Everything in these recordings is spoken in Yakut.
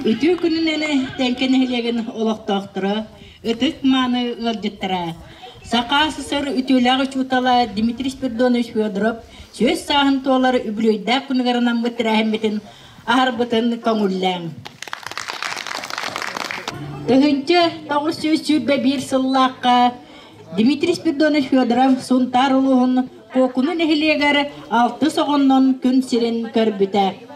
Үтүө күнүнэн Тэҥкэ нэһилиэгин олохтоохторо, ытык-мааны ыалдьыттара, Саха СССР үтүөлээх учуутала Дмитрий Спиридонович Федоров сүөс сааһын туолар үбүлүөйдээх күнүгэр анаммыт тэрээһиммитин аһарбытын көҥүллээҥ. 1921 сыллаахха Дмитрий Спиридонович Федоров Сунтаар улууһун Куокуну нэһилиэгэр алтыс оҕоннон күн сирин көрбүтэ.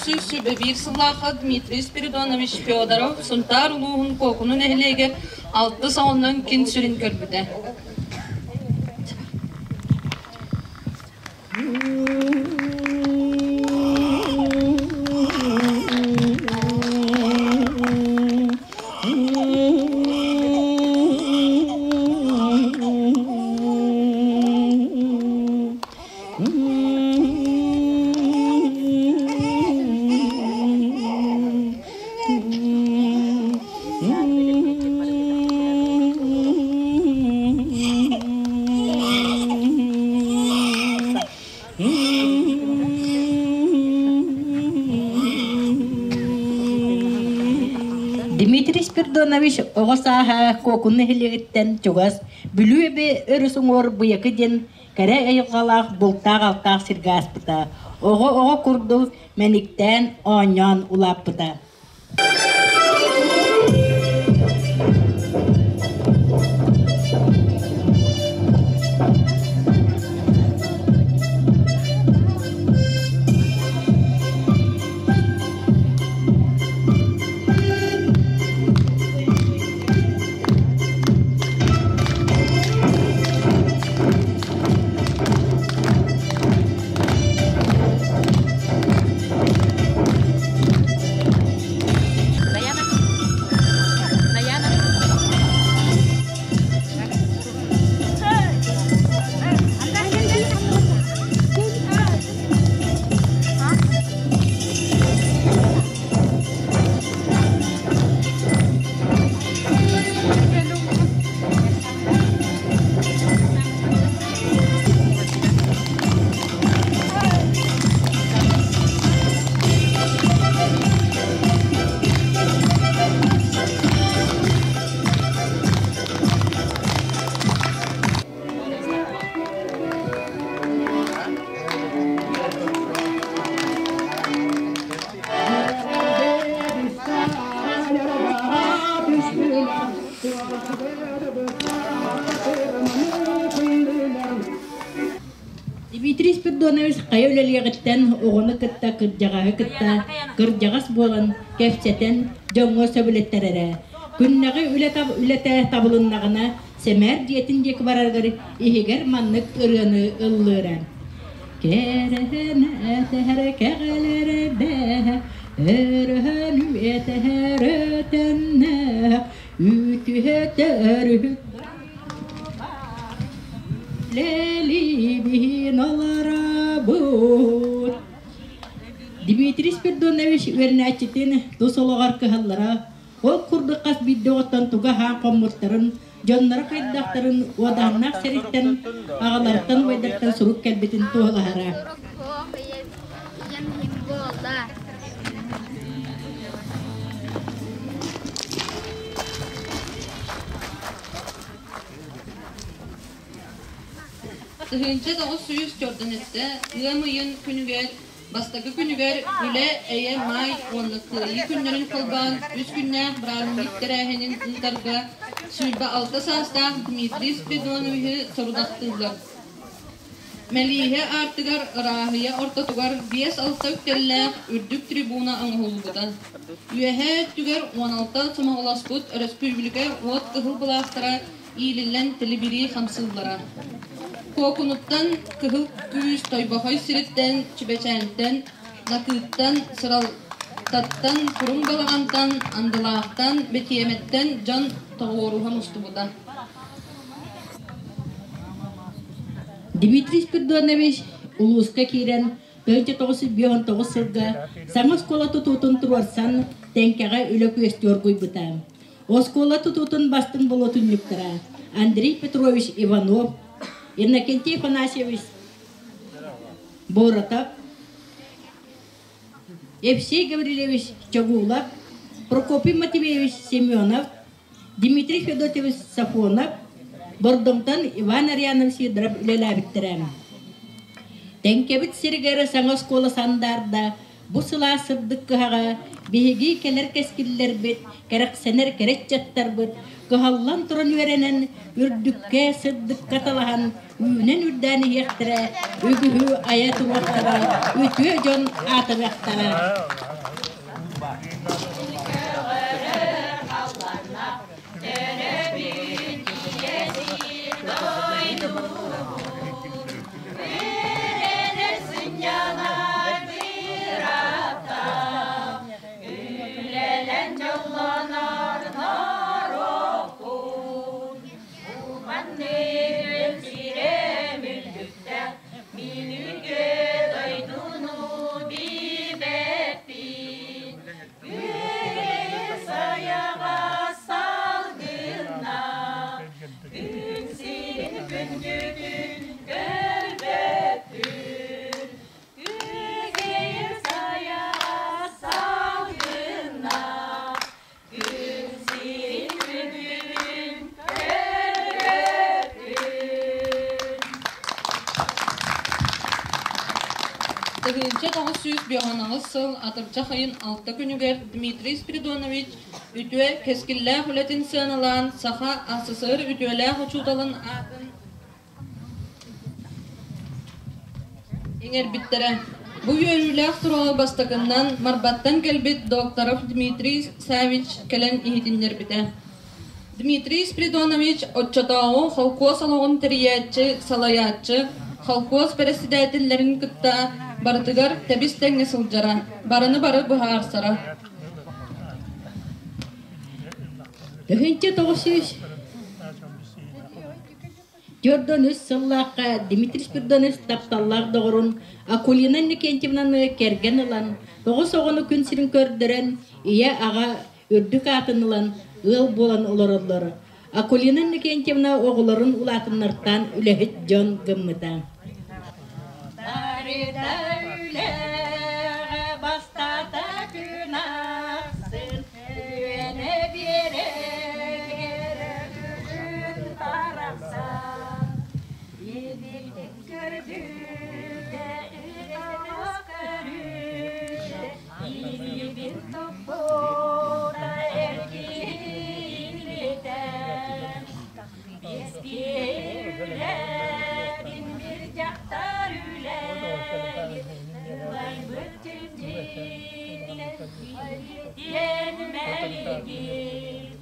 1991 сыллаахха Дмитрий Спиридонович Федоров Сунтаар улууһун Куокуну нэһилиэгэр алтыс оҕоннон кин сүрүн көрбүтэ. Дмитрий Спиридонович оҕо сааһа Куокун нэһилиэгиттэн чугас Бүлүү эбэ өрүс уҥуор Быйакы диэн кэрэ айылҕалаах бултаах-алтаах сиргэ ааспыта. Оҕо-оҕо курдук мэниктээн оонньоон улааппыта. Дмитрий Спиридонович хайа үлэлиэҕиттэн оҕону кытта кырдьаҕаһы кытта кырдьаҕас буолан кэпсэтэн дьоҥҥо сөбүлэттэрэрэ. Күннэҕи үлэтэ табылыннаҕына сэмээр дьиэтин диэки барарыгар иһигэр маннык ырыаны ыллыыра. Кэрэһэн этэһэр кэҕэлэрэ бэһэ, өрөһөн үөтэһэр өтөннөөх, үтүһэтэр Лелибин олоробут. Дмитрий Спиридонович үөрэнээччитин тус олоҕор кыһаллара, ол курдук хас биирдии оҕоттон туга аһаан хоммуттарын, дьонноро хайдахтарын уодаһыннаах сириттэн, аҕаларыттан, убайдартан сурук кэлбитин туоһулаһара. 1994 ыам ыйын күнүгэр бастакы күнүгэр Үлэ, Эйэ, Маай уонна Кыайыы күннэрин холбоон үс күннээх бырааһынньык тэрээһинин ыытарга 26 саастаах Дмитрий Спиридоновиһы сорудахтыыллар. Мэлииһэ аартыгар ырааһыйа ортотугар биэс-алта үктэллээх үрдүк трибуна оҥоһуллубута. Үөһээ өттүгэр 16 сомоҕолоспут өрөспүүбүлүкэ уот кыһыл былаахтара иилиллэн тилибирии хамсыыллара. Куокунуттан Кыһыл Күүс Тойбохой сириттэн, Чүбэчээнтэн, Накыыттан, Сыралтаттан, Куруҥ Балаҕантан, Андылаахтан, Бэтиэмэттэн дьон тоҕуоруһа мустубута. Дмитрий Спиридонович улууска киирэн 1959 сылга саҥа оскуола тутуутун туруорсан Тэҥкэҕэ үлэ күөстүү оргуйбута. Оскуола тутуутун бастыҥ болотунньуктара Андрей Петрович Иванов, Иннокентий Афанасьевич Боротов, Евсей Гаврильевич Чогулов, Прокопий Матвеевич Семенов, Дмитрий Федотович Сафонов, Бордоҥтон Иван Арианов Сидоров үлэлээбиттэрэ. Тэҥкэбит сиригэр саҥа оскуола сандаарда Бу сылаас сырдык кыһаҕа биһиги кэлэр кэскиллэрбит, кэрэхсэнэр кэрэ ыччаттарбыт кыһаллан туран үөрэнэн, үрдүккэ, сырдыкка талаһан, үүнэн үрдээн иһиэхтэрэ, үгүһү айа туруохтара, үтүө дьон аатырыахтара. 1958 сыл атырдьах ыйын алта күнүгэр Дмитрий Спиридонович үтүө кэскиллээх үлэтин сыаналаан Саха АССР үтүөлээх учууталын аатын иҥэрбиттэрэ. Бу үөрүүлээх суругу бастакыннан Марбаттан кэлбит Докторов Дмитрий Савич кэлэн иһитиннэрбитэ. Дмитрий Спиридонович оччотооҕу холкуос олоҕун тэрийээччи, салайааччы, холкуос бэрэссэдээтэллэрин кытта барытыгар тэбис-тэҥҥэ сылдьара, барыны бары быһаарсара. 1900 Төрдөн үс сыллаахха Дмитрий Спиридонович тапталлаах доҕорун Акулина Иннокентьевнаны кэргэн ылан, тоҕус оҕону күн сирин көрдөрөн, ийэ-аҕа үрдүк аатын ылан, ыал буолан олороллор. Акулина Иннокентьевна оҕолорун улаатыннартаан үлэһит дьон гыммыта. Барыта үлэҕэ бастаата күн ахсын үөнэ биэрэр күн барахсан Ибирдик көрбүтэ ытаас көрүтэ илиибин туппута эргиллитэ Биэскиэлэтин бир дьахтар үлэлиир ылайбыт күндүтэ диэн мэлигир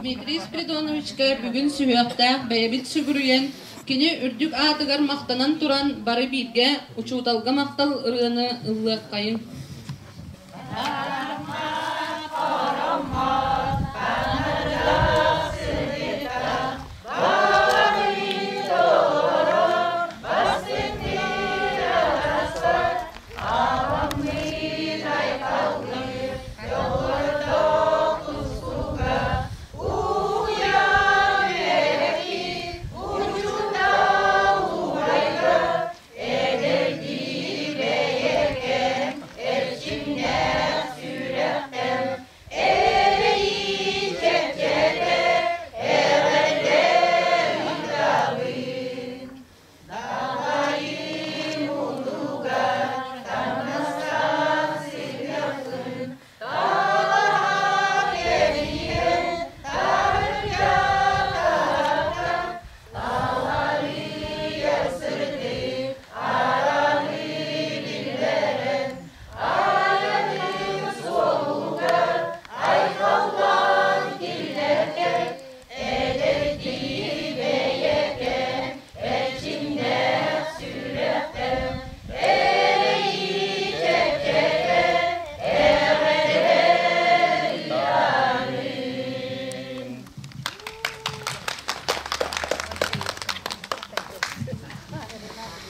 Дмитрий Спиридоновичка бүгүн сүһүөхтээх бэйэбит сүгүрүйэн, кини үрдүк аатыгар махтанан туран бары бииргэ «Учууталга махтал» ырыаны ыллыаххайыҥ.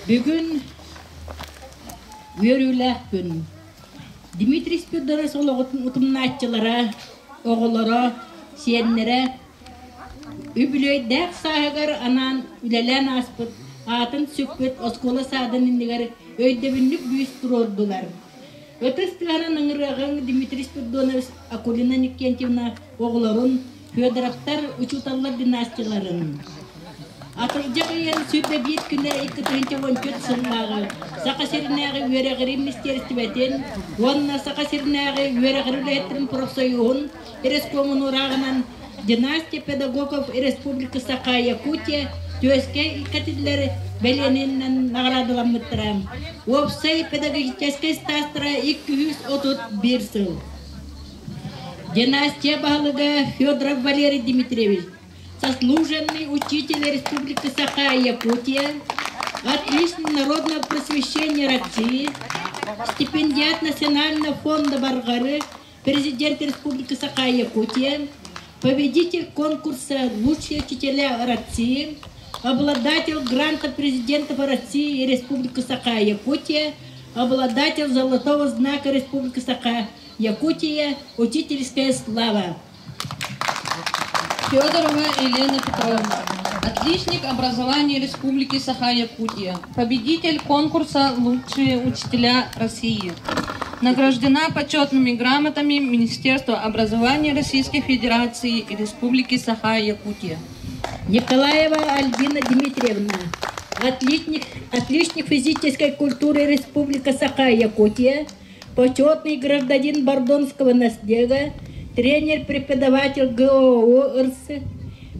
Бүгүн үөрүүлээх күн. Дмитрий Спирдонович олоҕун утумнааччылара, оҕолоро, сиэннэрэ үбүлүөйдээх сааһыгар анаан үлэлээн ааспыт, аатын сүкпүт оскуола саадын иннигэр өйдөбүнньүк бүүс туруордулар. Ытыс тыаһынан ыҥырыаҕыҥ Дмитрий Спирдонович Акулина Никентьевна оҕолорун, Федоровтар учууталлар династияларын. Атырдьах ыйын 101 күнэ 2014 сыллааҕы Саха сиринээҕи үөрэҕирии министиэристибэтин уонна Саха сиринээҕи үөрэҕирии үлэһиттэрин профсоюһун рескомун урааҕынан Династия педагогов Республики Саха Якутия түөскэ кэтиллэр бэлиэнинэн наҕараадаламмыттара. Уопсай педагогическай стаастара 231 сыл. Династия баһылыга Федоров Валерий Дмитриевич, заслуженный учитель Республики Саха Якутия, отличник народного просвещения России, стипендиат Национального фонда Баргары, президент Республики Саха Якутия, победитель конкурса «Лучшие учителя России», обладатель гранта президента России и Республики Саха Якутия, обладатель золотого знака Республики Саха Якутия, учительская слава. Федорова Елена Петровна, отличник образования Республики Саха-Якутия, победитель конкурса «Лучшие учителя России». Награждена почетными грамотами Министерства образования Российской Федерации и Республики Саха-Якутия. Николаева Альбина Дмитриевна, отличник, отличник физической культуры Республики Саха-Якутия, почетный гражданин Бордонского наслега, тренер-преподаватель ГОО РС,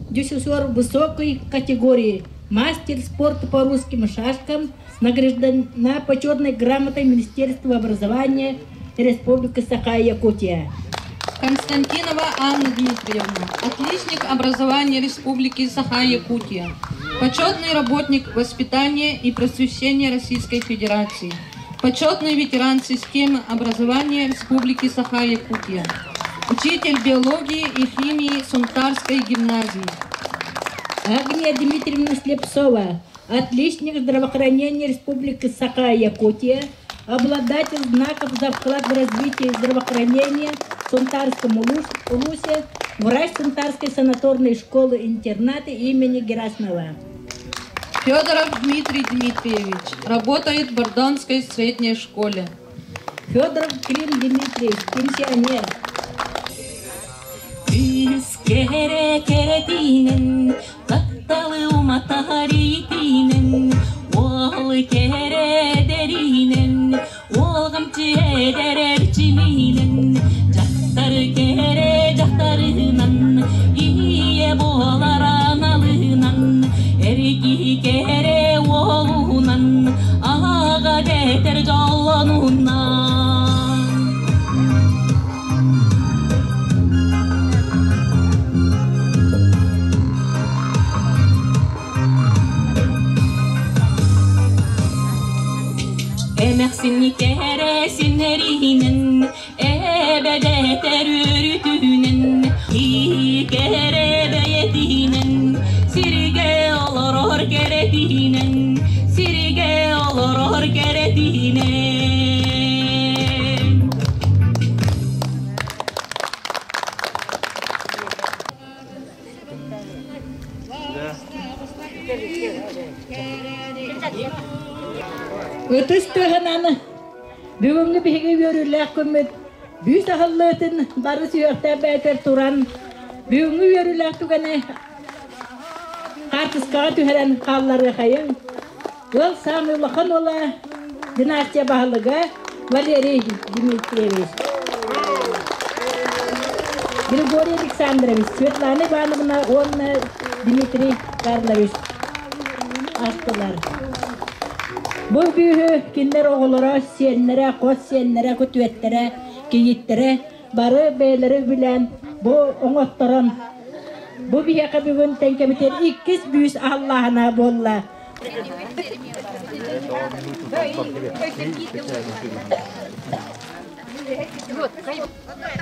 дюсюсор высокой категории, мастер спорта по русским шашкам, награждена почетной грамотой Министерства образования Республики Саха-Якутия. Константинова Анна Дмитриевна, отличник образования Республики Саха-Якутия, почетный работник воспитания и просвещения Российской Федерации, почетный ветеран системы образования Республики Саха-Якутия, учитель биологии и химии Сунтарской гимназии. Агния Дмитриевна Слепцова, отличник здравоохранения Республики Саха-Якутия, обладатель знаков за вклад в развитие здравоохранения в Сунтарском улусе, врач Сунтарской санаторной школы-интерната имени Герасимова. Федоров Дмитрий Дмитриевич работает в Бордонской средней школе. Федоров Клим Дмитриевич, пенсионер. Күүс кэрэ кэрэтинэн, тапталы уматар итинэн, уол кэрэ дэринэн, уолгамчы эдэр эрчиминэн, дьахтар кэрэ дьахтарынан, ийэ буолар аналынан, эр киһи кэрэ уолунан, аҕа дэтэр дьоллонунан. Эмэхсин кэрэ синэринэн, эбэдэтэр өрүтүнэн, кэрэ бэйэтинэн, сиргэ олорор кэрэтинэн, сиргэ олорор кэрэтинэн. Ытыс тыаһынан бүгүҥҥү биһиги үөрүүлээх күммүт бүүс аһыллыытын бары сүһүөхтээх бэйэтэр туран бүгүҥҥү үөрүүлээх түгэни хаартыскаҕа түһэрэн хаалларыахайыҥ. Ыал саамай улахан уола династия баһылыга Валерий Дмитриевич. Григорий Александрович, Светлана Ивановна уонна Дмитрий Карлович астылар. Бу бүүһү кинилэр оҕолоро, сиэннэрэ, хос сиэннэрэ, күтүөттэрэ, кийииттэрэ бары бэйэлэрэ үбүлээн бу оҥотторон бу биһиэхэ бүгүн Тэҥкэбитигэр иккис бүүс аһыллааһына буолла.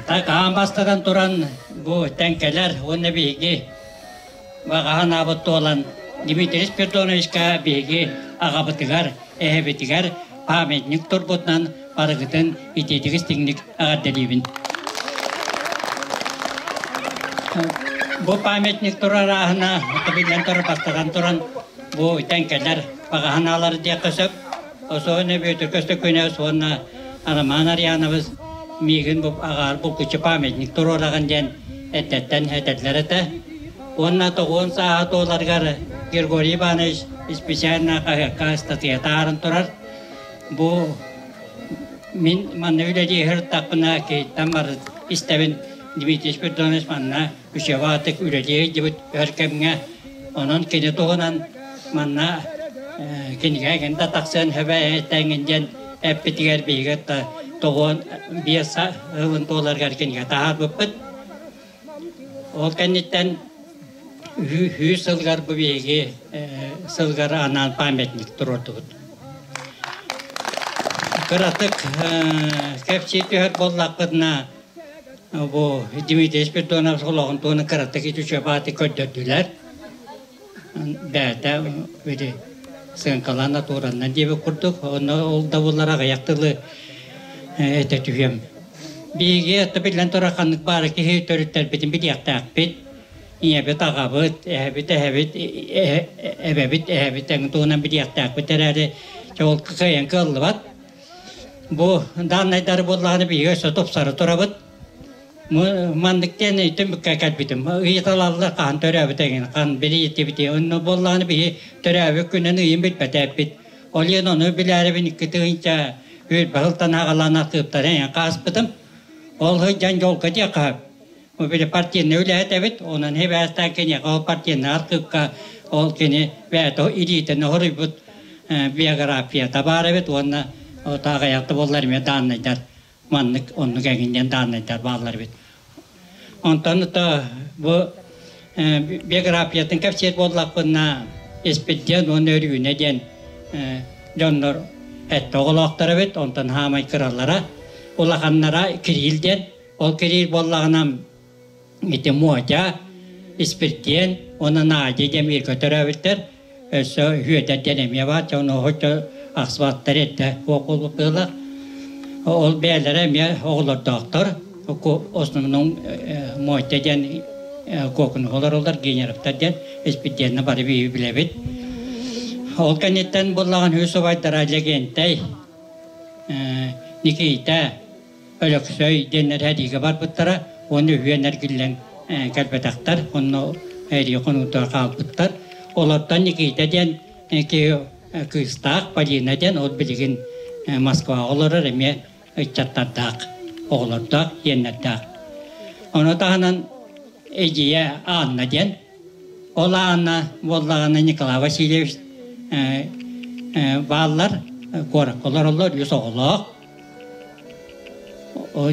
Хаан бастатан туран бу тэҥкэлэр уонна биһиги баҕаһан аабыт туолан Дмитрий Спиридоновичка биһиги аҕабытыгар, эһэбитигэр памятник турбутунан барыгытын итиитик истиҥник эҕэрдэлиибин. Бу памятник турар ааһына биллэн турар бастатан туран бу тэҥкэлэр баҕаһынаалар диэххэ сөп. Осуона Бүөтүр Көстөкүүнэбис уонна Роман Арьянович миигин бу аҕаар булгуччу памятник туруораҕын диэн эрдэттэн этэллэр этэ. Уонна тоҕуон сааһа туоларыгар Григорий Иванович специально хаһыакка ыстатыйа таһааран турар. Бу мин манна үлэлии сырыттахпына киһиттэн бары истэбин Дмитрий Спиридонович манна үчүгэйдик үлэлии сылдьыбыт өр кэмҥэ. Онон кини туһунан манна кинигэ эҥин да тахсыан сөбө этэҥҥин диэн эппитигэр биһиги 95 сылын туоларыгар кинигэ таһаарбыппыт. Ол кэнниттэн үһүс сылыгар бу биһиги сылыгар анаан памятник туруордубут. Кыратык кэпсии түһэр буоллахпытына, бу Дмитрий Спиридонов олоҕун туһунан кыратык итиччэ көрдөрдүлэр. Бэйэтэ били сыаҥкалаан натураннан диэбит курдук, онно ол да буоллар аҕыйах тылы этэ түһүөм. Биһиги это биллэн турар ханнык баара киһи төрүттэрбитин билиэхтээхпит. Ийэбит, аҕабыт, эһэбит, эһэбит, эбэбит, эһэбит эҥин туһунан билиэхтээхпит эрээри, ол кыайан кыаллыбат. Бу дааннайдары буоллаҕына биһиги өссө тупсара турабыт. Маннык диэн түмүккэ кэлбитим. Ыйыталаллар хаһан төрөөбүт эҥин, хаһан билиитибити. Онно буоллаҕына биһи төрөөбүт күнүн ыйын билбэтээппит. Ол иһин ону билээрибин 2 тыһыынча сылтан аҕалаан архыыптары эҥин хааспытым. Ол сылдьан дьолго диэххэ бу били партийнай үлэһит эбит, онон хибээстээн киниэхэ ол партийнай архыыпка ол кини бэйэтэ илиитин хоруйбут биографията баар эбит уонна тааҕайахта буоллар эмиэ дааннайдар маннык оннук эҥин диэн дааннайдар бааллар эбит. Онтон то бу биографиятын кэпсиир буоллахпына Испирдиэн уонна Өрүүнэ диэн дьоннор этте оҕолоохтор эбит, онтон хаамай кыралара, улаханнара Кирилл диэн. Ол Кирилл буоллаҕына ити Мотя, Испирдиэн уонна Надя диэн бииргэ төрөөбүттэр. Өссө Үөдэр диэн эмиэ баар, дьон оһоччо ахсыбаттар эрдэ суох буолбут быһыылаах. Ол бэйэлэрэ эмиэ оҕолордоохтор. Основном Мотя диэн куокуну олороллор, Генеровтар диэн Испирдиэннэ бары биһиги билэбит. Ол кэнниттэн буоллаҕын үс убайдара Лэгиэнтэй, Никита, Өлөксөй диэннэр сэриигэ барбыттара уонна үһүөн эргиллэн кэлбэтэхтэр, онно эрии хонуутугар хаалбыттар. Олортон Никита диэн киһи кыыстаах Полина диэн, ол билигин Москваҕа олорор, эмиэ ыччаттардаах, оҕолордоох, сиэннэрдээх. Ону таһынан эдьиийэ Анна диэн. Ол Анна буоллаҕына Николай Васильевич бааллар, куоракка олороллор, үс оҕолоох.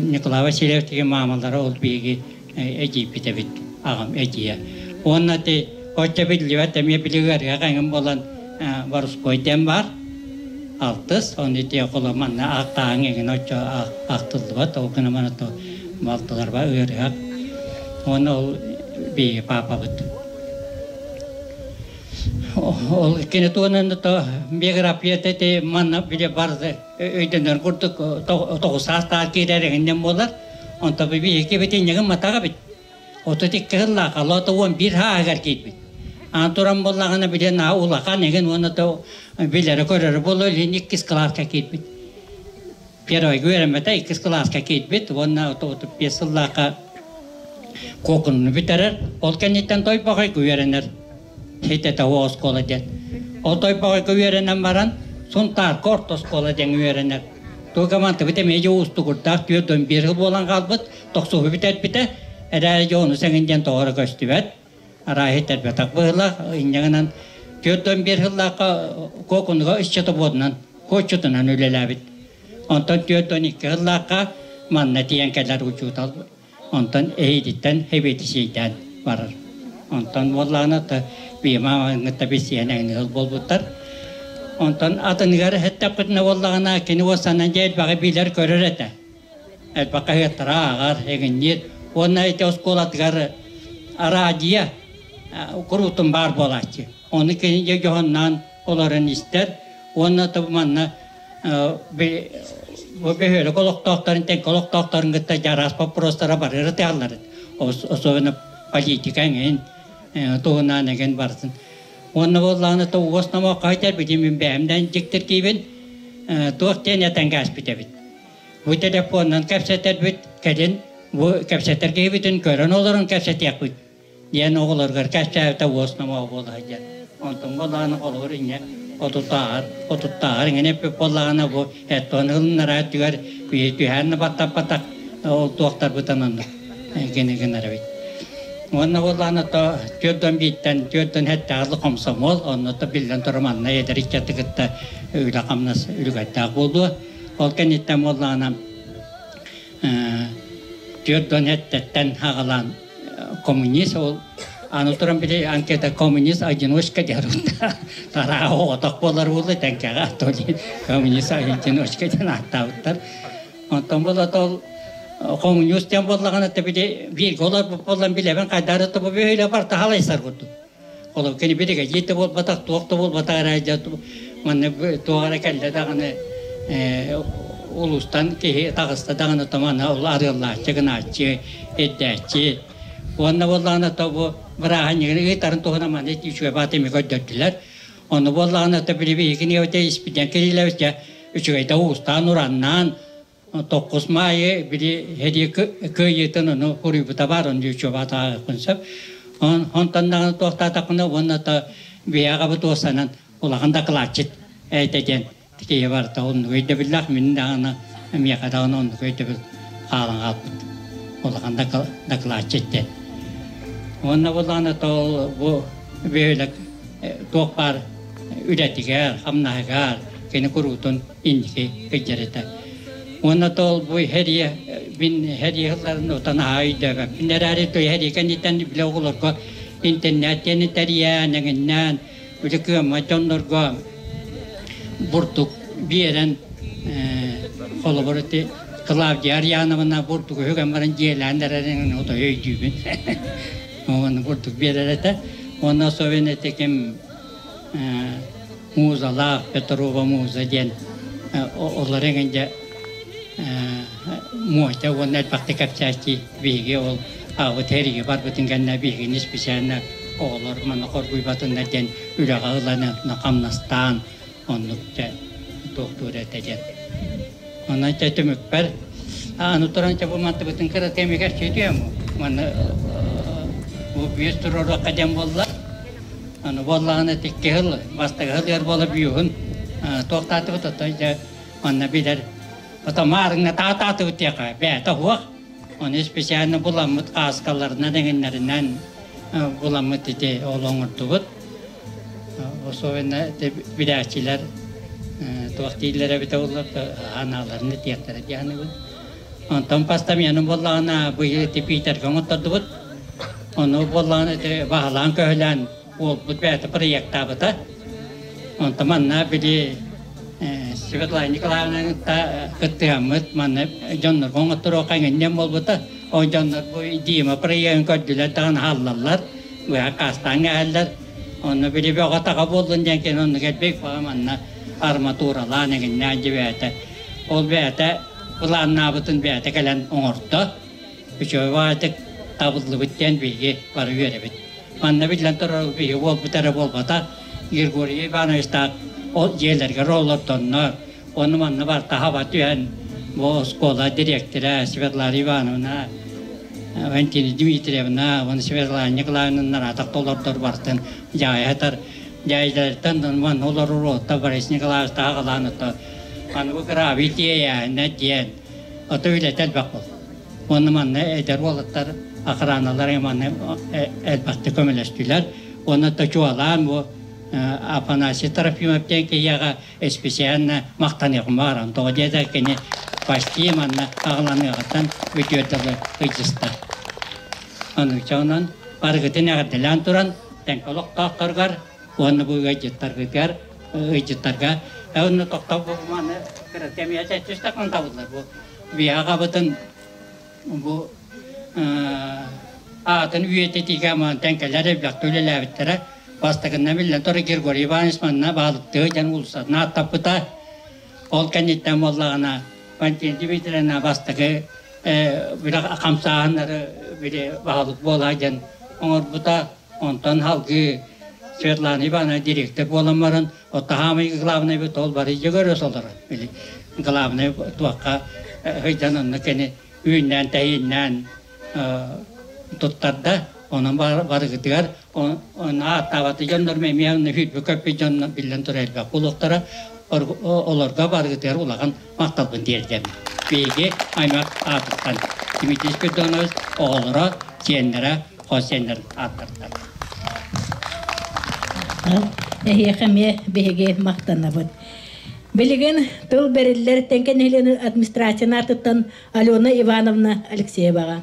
Николай Васильев деген маамалара ол биһиги эдьиийбит эбит, аҕам эдьиийэ. Уонна ти оччо биллибэт эмиэ били ыарыһах эҥин буолан Борускуой диэн баар. Алтыс, оны ити холо манна аахтааһын эҥин оччо ахтыллыбат, ол гына мана то балтыларба ыарыһах. Уонна ол биһиги паапабыт. Ол кини туһунан то биографията ити манна били барды өйдөнөр курдук 9 саастаах киирэр эҥиннэн буолар. Онто биһиги битинньигин матаҕа бит. 32 сыллаах алота 11 сааһыгар киирбит. Аан туран буоллаҕына билэн улахан эҥин уонна то билэрэ көрөрө буолуо илин иккис кылааска киирбит. Первойга үөрэммэтэ иккис кылааска киирбит уонна 35 сыллаахха куокунуну бүтэрэр. Ол кэнниттэн Тойбохойго үөрэнэр. Хитэтэ оскуола диэн. Ол Тойбохойго үөрэнэн баран Сунтаарка орто оскуола диэн үөрэнэр. Туга мантыбыт эмиэ дьэ уустугурдаах 41 сыл буолан хаалбыт, тохсуһу бүтэрбитэ, эрээри дьэ ону сэҥин диэн тоҕо эрэ көстүбэт. Арааһы тэрбэтэх быһыылаах, инньэ гынан 41 сыллаахха Куокунуга ыччатобуодунан, куоччутунан үлэлээбит. Онтон 42 сыллаахха манна тиийэн кэлэр учуутал онтон эһиититтэн хэбиэтисийдээн барар. Онтон буоллаҕына бима ыңҥытта билсиһэн эҥин буолбуттар. Онтон атыныгар эттэхпитинэ буоллаҕына кини уоссанан дьэ элбэҕи билэр-көрөр этэ. Элбэх хаһыаттары ааҕар, эҥинниир. Уонна ити оскуолатыгар араадьыйа куруутун баар буолааччы. Ону кини дьэ дьоһуннаан олорон истэр уонна манна бу бөһүөлэк олохтоохторун тэҥкэ олохтоохторун кытта дьараас боппуруостара барыары тыалларын особенно политика эҥин туһунан эҥин барытын уонна буоллаҕына то уос номооххо этэрбитин мин бэйэм дьиктиргиибин туох диэн этэн кээспит эбит бу телефонунан кэпсэтэрбит кэлин бу кэпсэтэр киһибитин көрөн олорон кэпсэтиэхпит диэн оҕолоругар кэпсээбитэ уос номоҕо буола сылдьар. Онтон буоллаҕына холобур инньэ отуттааҕар отуттааҕар иҥэн эппит буоллаҕына бу эттон ылыннара өттүгэр түһээн да баттаппатах ол туохтарбытын оннук гына гынар эбит. Уонна буоллаҕына то түөрт бииртэн түөрт һэттэҕэ хомсомуол онно то биллэн турар манна эдэр ыччаты кытта үлэ-хамнас үлүгэрдээх буолуо. Ол кэнниттэн буоллаҕына түөрт һэттэттэн аҕалаан коммунист ол аны туран били анкета коммунист одиночка диэн тараа оҕотох буолар буолла тэҥкэҕэ то коммунист одиночка диэн ааттаабыттар онтон буола ол коммунист диэн буоллаҕына та били бииргэ олорбут буоллан билэбин хайдары тобу бөһүлэ бар таһалайсар курдук ол кини биригэдьиир да буолбатах туох да буолбатах эрэ манна туох эрэ кэллэ даҕаны улуустан киһи таҕыста даҕаны томана ол арыаллааччы гынааччы ирдээччи уонна буоллаҕына то бу бырааһынньыгын ыытарын туһунан маны үчүгэй баатымы көрдөрдүлэр ону буоллаҕына то били биһигини өтө испитэн кирилэбитэ үчүгэйдэ уустаан ураннаан Токкус маайы били һэдии кыайыытын ону хуруйбута баар ону үчүгэй сөп. Онтон даҕаны туохтаатахпына уонна то биһиэхэ туосанан улахан дакылаатчыт эйтэ диэн киһи барыта оннук өйдөбүллээх мин даҕаны миэхэ даҕаны оннук өйдөбүл хаалан хаалбыт улахан дакылаатчыт диэн. Уонна буллаҕына то бу бөһүөлэк туох баар үлэтигэр, хамнаһыгар кини куруутун инники кыдьар этэ. Уонна тол бу хэрие мин хэрие сылларын отон аһаа өйдөөбөппүн эрээри той хэрие кэнниттэн билэ оҕолорго интернет диэни тэрийээн эҥиннээн үлэ кыаммат дьоннорго бурдук биэрэн холобур ити Клавдия Арьяновна бурдугу үһүгэн баран дьиэлээн эрэрин отой өйдүүбүн. Уонна бурдук биэрэр этэ. Уонна особенно ити ким Музалаах, Петрова Муза диэн олор эҥин муоча уонна элбэхтик кэпсээччи биһиги ол аабыт эриги барбытын кэннэ биһигини специально оҕолор манна хоргуйбатыннар диэн үлэҕэ ылан хамнастаан оннук дьэ туохтуур этэ диэн. Онон дьэ түмүкпэр аны туран дьэ бу мантыбытын кыра кэмигэр сүтүөм манна бу бүөс туруоруохха диэн буолла. Аны буоллаҕына икки сыл бастакы сылыгар буола бүйүһүн туохтаатыбыт оттон дьэ манна билэр потом маарыҥна таатаатыбыт диэхэ бэйэтэ суох ону специально буламмыт кааскаларынан эҥиннэринэн буламмыт ити ол оҥордубут особенно ити билээччилэр туох дииллэрэ эбитэ буоллар анааларын этиэхтэрэ дии саныыбын онтон постаменым буоллаҕына быйыл ити Питергэ оҥоттордубут Ону буоллаҕына ити баһылаан-көһүлээн уолбут бэйэтэ проектаабыта. Онтон манна били Светлана Николаевна кытта кыттыһаммыт манна дьоннорго оҥотторуохха эҥинньэн буолбута. Ол дьоннор бу Дима проегын көрдүлэр даҕаны хааллаллар, быһа аккаастаан кээһэллэр. Онно били бөҕө-таҕа буоллун диэн кини оннук элбэх баҕа манна арматуралаан эҥиннээн дьэ бэйэтэ ол бэйэтэ былааннаабытын бэйэтэ кэлэн оҥордо. Үчүгэй баҕайытык табыллыбыт диэн биһиги бары үөрэбит. Манна биллэн турар биһиги буолбут эрэ буолбатах, Григорий Ивановичтаах ол дьиэлэригэр олордоннор, уонна манна барыта хаба түһэн бу оскуола дириэктэрэ Светлана Ивановна, Валентина Дмитриевна, уонна Светлана Николаевна нараатах толордор барытын дьаайатар дьаайдарыттан манна олорор уолаттар Борис Николаевич таһаҕалаан ото аныгы гравий тиэйээһинэ диэн ото үлэтэ элбэх буолла. Уонна манна эдэр уолаттар охраналар манна элбэхтик көмөлөстүлэр. Уонна чуолаан бу Афанасий Трофимов диэн киһиэхэ специально махтаныахым баҕарам. Тоҕо диэтэр кини почти манна аҕаланыаҕыттан үтүө тылы ыйдьыста. Онучча барыгытын эҕэрдэлээн туран тэҥкэ олохтоохторугар уонна бу ыалдьыттаргытыгар ыалдьыттарга уонна тохтоо бу маны кыра кэмиэ түстэх табыллар бу биһиэхэ бу аатын үйэтитиигэ мантан кэлэр элбэхтэ үлэлээбиттэрэ. Бастакынна биллэн турар Григорий Иванович манна баалыктыы дьон уулуссатына аттаппыта. Ол кэнниттэн буоллаҕына Валентина Дмитриевна бастакы били хамсааһыннары били баһылык буола диэн оҥорбута. Онтон салгыы Светлана Ивановна директор буолан баран, оттаһаамай главный бит ол бары дьөгөрө солоро. Били главный туохха сыдьан онно кини үүннээн-тэһииннээн туттарда. Онон барыгытыгар ааттаабаты дьоннор эмиэ онно сүүрбэ-көппүт дьонно биллэн турар элбэх буолуохтара. Олорго барыгытыгар улахан махталбын тиэрдэбин. Биһиги аймах аатыттан Дмитрий Спиридонович оҕолоро, сиэннэрэ, хос сиэннэр ааттартан. Эһиэхэ эмиэ биһиги махтанабыт. Билигин тыл бэриллэр Тэҥкэ нэһилиэгин администрацияны аатыттан Алена Ивановна Алексееваҕа.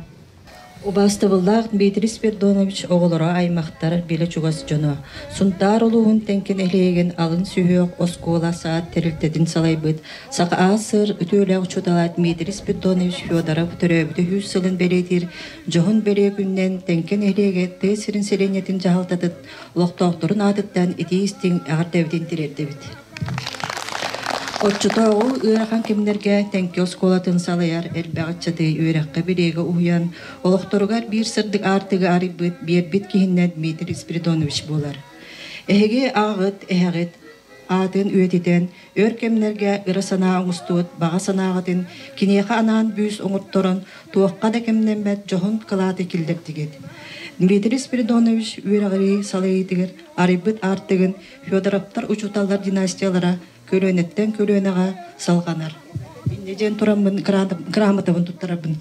Убаастабыллаах Дмитрий Спиридонович оҕолоро аймахтар билэ чугас дьоно, Сунтаар улууһун Тэҥкэ нэһилиэгин алын сүһүөх оскуола саад тэрилтэтин салайбыт Саха АССР үтүөлээх учуутала Дмитрий Спиридонович Федоров төрөөбүтэ 100 сылын бэлиэтиир дьоһун бэлиэ күнүнэн Тэҥкэ нэһилиэгэ тыа сирин сэлиэнньэтин дьаһалтатын олохтоохторун аатыттан итии-истиҥ эҕэрдэбитин тириэрдэбит. Оччотооҕу ыарахан кэмнэргэ Тэҥкэ оскуолатын салайар элбэх ыччаты үөрэххэ-билиигэ уһуйан, олохторугар биир сырдык аартыгы арыйбыт, биэрбит киһиннэн Дмитрий Спиридонович буолар. Эһиги аҕаҕыт, эһэҕит аатын үйэтитэн, өр кэмнэргэ ыра санаа оҥостубут баҕа санааҕытын киниэхэ анаан бүүс оҥотторон, туохха да кэмнэммэт дьоһун кылааты киллэрдигит. Дмитрий Спиридонович үөрэҕирии салайыытыгар арыйбыт аартыгын Федоровтар учууталлар династиялара көлүөнэттэн көлүөнэҕэ салҕанар. Инньэ диэн тураммын грамотабын туттарабын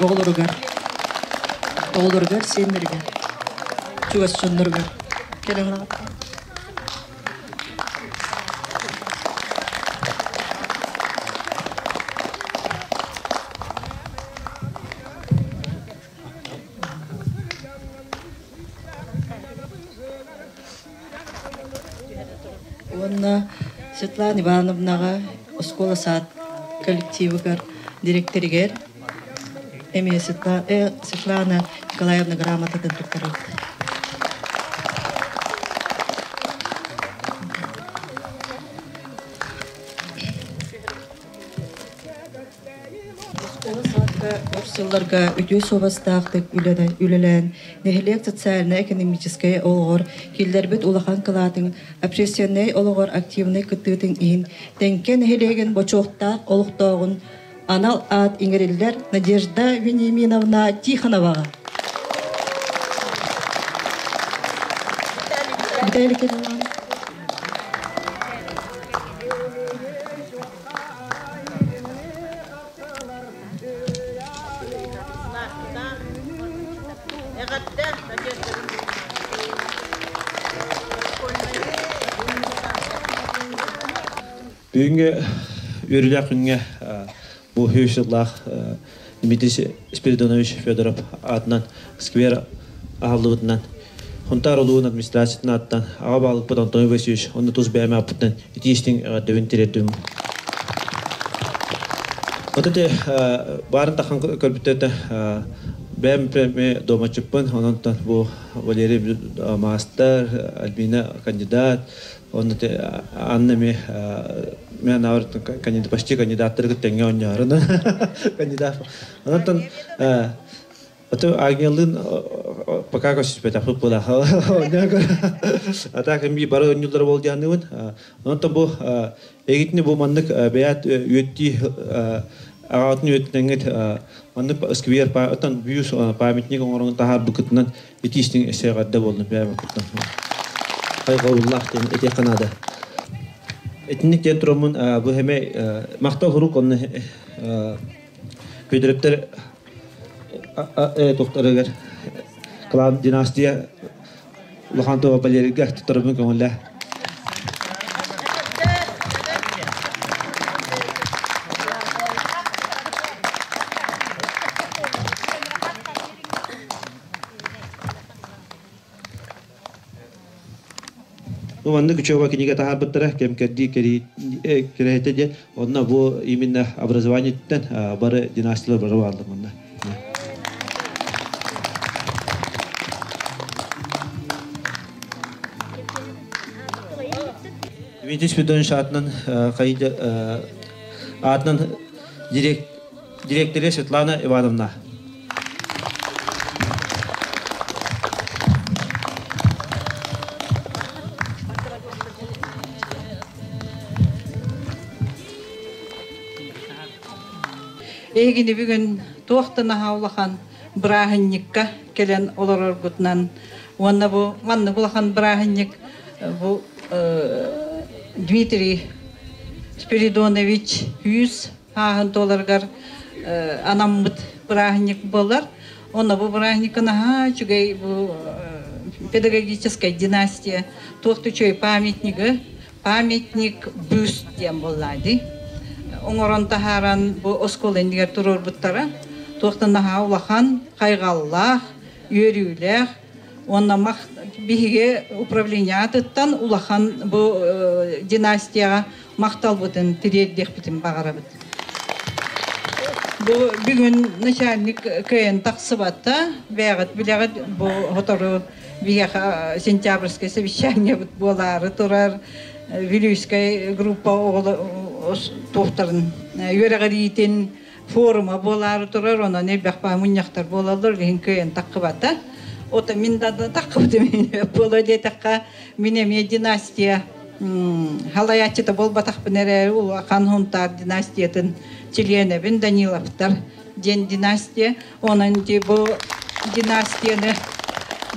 оҕолоругар, оҕолоругар, сиэннэригэр, чугас дьонноругар. Кэлэн Уонна Светлана Ивановнаҕа оскуола-саад коллективыгар, дириэктэригэр эмиэ Светлана Николаевна грамотатын туттарабыт. Оскуола-саадка өр сылларга үтүө суобастаахтык үлэлээн, нэһилиэк социальнай-экономическай олоҕор киллэрбит улахан кылаатын, общественнай олоҕор активнай кыттыытын иһин Тэҥкэ нэһилиэгин бочуоттаах олохтооҕун анал аат иҥэриллэр Надежда Вениаминовна Тихоноваҕа. Виталий Кириллович. Бүгүҥҥү үөрүүлээх күҥҥэ бу үс сыллаах Дмитрий Спиридонович Федоров аатынан сквер аһыллыбытынан Хунтаар улууһун администрациятын ааттан аҕа баһылыкпыт Антон Васильевич уонна тус бэйэм ааппыттан итии истиҥ эҕэрдэбин тириэрдим. Вот эти баарын тахан көрбүттэртэ бэйэм преми домачыппын, онон бу Валерий маастар, Альбина кандидат, онно Анна ми мен кандидат почти кандидаттары тэҥҥэ оонньоорун кандидат. Онон Ото Агнялын пока көсүспэтэх була. А так ми бары өннүлөр бол дианыбын. Онтон бу эгитини бу маннык бэйат үөттии аҕатын үөттүнэҥҥит маннык сквер оттон бүүс памятник оҥорон таһаар букытынан итиистиҥ эсэҕэрдэ болдум бэйэм куттан. Хайҕабыллаах диэн этиэххэ наада. Итинник диэн тураммын бу хэмэ махтал хурук онно Көдөрөптөр тухтарыгар клан династия улахан туба Валерийга туттарыбын көҥүллээ. Ну, маннык учеба кинигэ таһаарбыттара кэм-кэрдии кэрэһитэ диэн онно бу именно образованиеттан бары династиялар бары бааллар манна. Дмитрий Спиридонович аатынан аатынан директоре Светлана Ивановна. Эһигини бүгүн туох да наһаа улахан бырааһынньыкка кэлэн олороргутунан уонна бу маннык улахан бырааһынньык бу Дмитрий Спиридонович 100 ааһын туоларыгар анаммыт бырааһынньык буолар. Онно бу бырааһынньыкка наһаа үчүгэй бу педагогическая династия туох да үчүгэй памятнигы памятник бюст диэн буолла дии. Оҥорон таһааран бу оскуола иннигэр туруорбуттара. Туохтан наһаа улахан, хайҕаллаах, үөрүүлээх уонна мах биһиги управление аатыттан улахан бу династияҕа махталбытын тириэрдиэхпитин баҕарабыт. Бу бүгүн начальник кыайан тахсыбата, бэйэҕит билэҕит бу сотору биһиэхэ сентябрьское совещаниебыт буолаары турар Вилюйскай группа туохтарын үөрэҕириитин форума буолаары турар, онон элбэх мунньахтар буолаллар, иһин кыайан таххыбата. Ото мин да таххыбытым буола диэтэххэ, мин эмиэ династия халайааччыта буолбатахпын эрээри улахан Хунтаар династиятын чилиэнэбин Даниловтар диэн династия. Онон бу династияны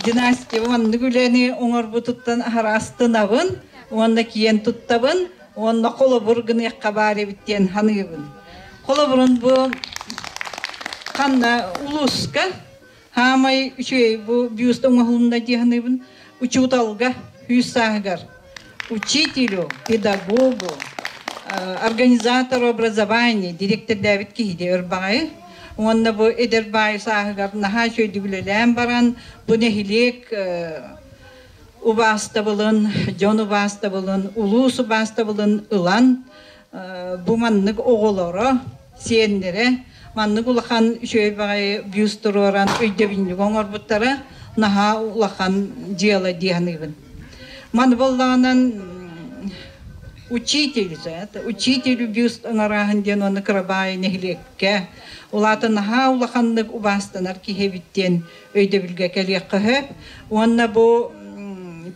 династия маннык үлэни оҥорбутуттан араастынабын уонна киэн туттабын уонна холобур гыныахха баар эбит диэн ханыыбын. Холобурун бу ханна улууска хаамай үчүгэй бу бюст оҥоһулунна дии саныыбын учууталга 100 сааһыгар учителю, педагогу, организатору образования, директордээбит киһи өрбаҕайы. Уонна бу эдэр баай сааһыгар наһаа үчүгэйдик үлэлээн баран, бу нэһилиэк убаастабылын, дьон убаастабылын, улуус убаастабылын ылан, бу маннык оҕолоро, сиэннэрэ маннык улахан үчүгэй баҕайы бюст туруоран өйдөбүнньүк оҥорбуттара наһаа улахан дьыала дии саныыбын. Маны буоллаҕынан учитель, учитель бюст оҥорааһын диэн уонна кырабаай нэһилиэккэ улаата наһаа улаханнык убаастанар киһи эбит диэн өйдөбүлгэ кэлиэххэ сөп. Уонна бу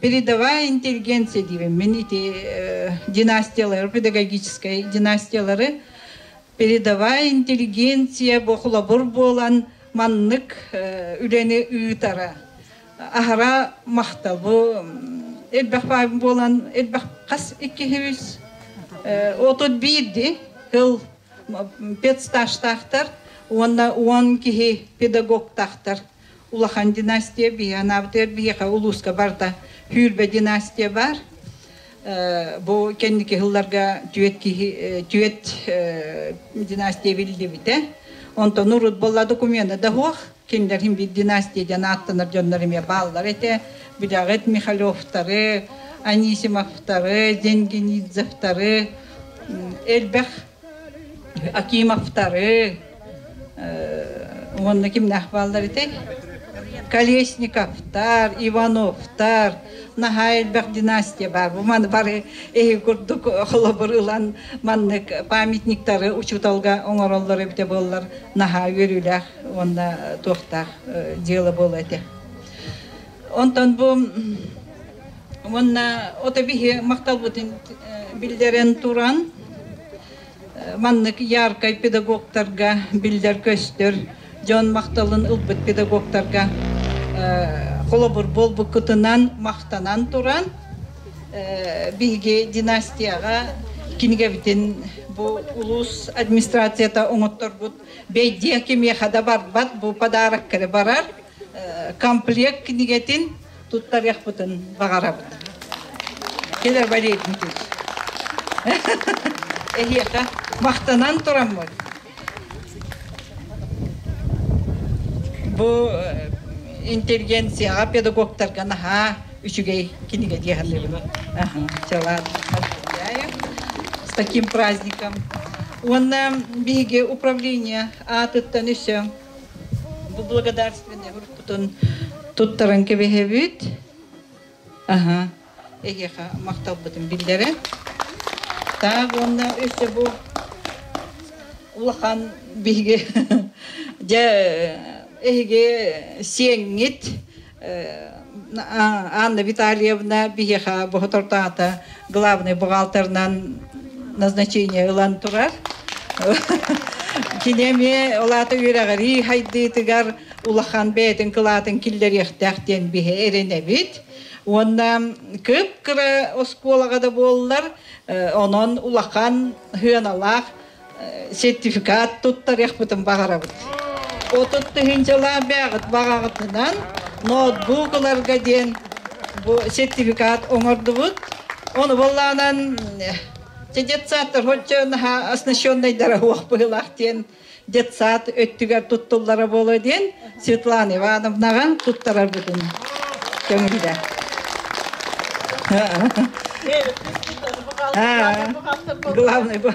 передовая интеллигенция диибин мин ити династиялары, педагогическай династиялары передовая интеллигенция бу холобур буолан маннык үлэни ыытара аһара махтал бу элбэх буолан элбэх хас икки 31 сыл педстажтаахтар уонна 10 киһи педагогтаахтар улахан династия биһи анаабытыгар биһиэхэ улууска барда 20 династия бар бу кэнники сылларга түөрт киһи түөрт династия биллибитэ онтон урут буолла докумена да суох кинилэр бир династия диэн ааттанар дьоннор эмиэ бааллар этэ билэҕит Михалевтары, Анисимовтары, Денгенидзевтары, элбэх Акимовтары уонна кимнээх бааллар этэй Колесниковтар, Ивановтар, наһаа элбэх династия бар. Бу маны бары эһи курдук холобур ылан маннык памятниктары учууталга оҥороллор эбитэ буоллар наһаа үөрүүлээх уонна туохтаах дьыала буолуо этэ. Онтон бу уонна ото биһи махталбытын биллэрэн туран маннык яркай педагогтарга биллэр көстөр дьон махталын ылбыт педагогтарга холобур буолбуккутунан махтанан туран биһиги династияҕа кинигэбитин бу улуус администрацията оҥотторбут бэйдиэ кимиэхэ да барбат бу подарок барар комплект кинигэтин туттарыахпытын баҕарабыт. Кэлэр Валерий Дмитриевич. Эһиэхэ махтанан тураммыт. Бу интеллигенцияҕа педагогтарга наһаа үчүгэй кинигэ дии саныыбын. С таким праздником. Уонна биһиги управление аатыттан өссө бу благодарственный группутун туттаран кэбиһэбит. Аха. Эһиэхэ махталбытын биллэрэ. Так, уонна өссө бу улахан биһиги дьэ эһиги сиэҥҥит Анна Витальевна биһиэхэ боһотортоото главный бухгалтерынан назначение ылан турар. Кини эмиэ ол аата үөрэҕирии хайдыытыгар улахан бэйэтин кылаатын киллэриэхтээх диэн биһи эрэнэбит. Уонна кып-кыра оскуолаҕа да буоллар, онон улахан сыаналаах сертификат туттарыахпытын баҕарабыт. 30 тыһыынчалаах бэйэҕит баҕаҕытынан ноутбук ыларга диэн бу сертификат оҥордубут. Ону буоллаҕынан детсадтар хотчо наһаа оснащеннайдара суох быһыылаах диэн детсад өттүгэр туттуллара буолуо диэн Светлана Ивановнаҕа туттарарбытын көҥүллэ. Главный бу.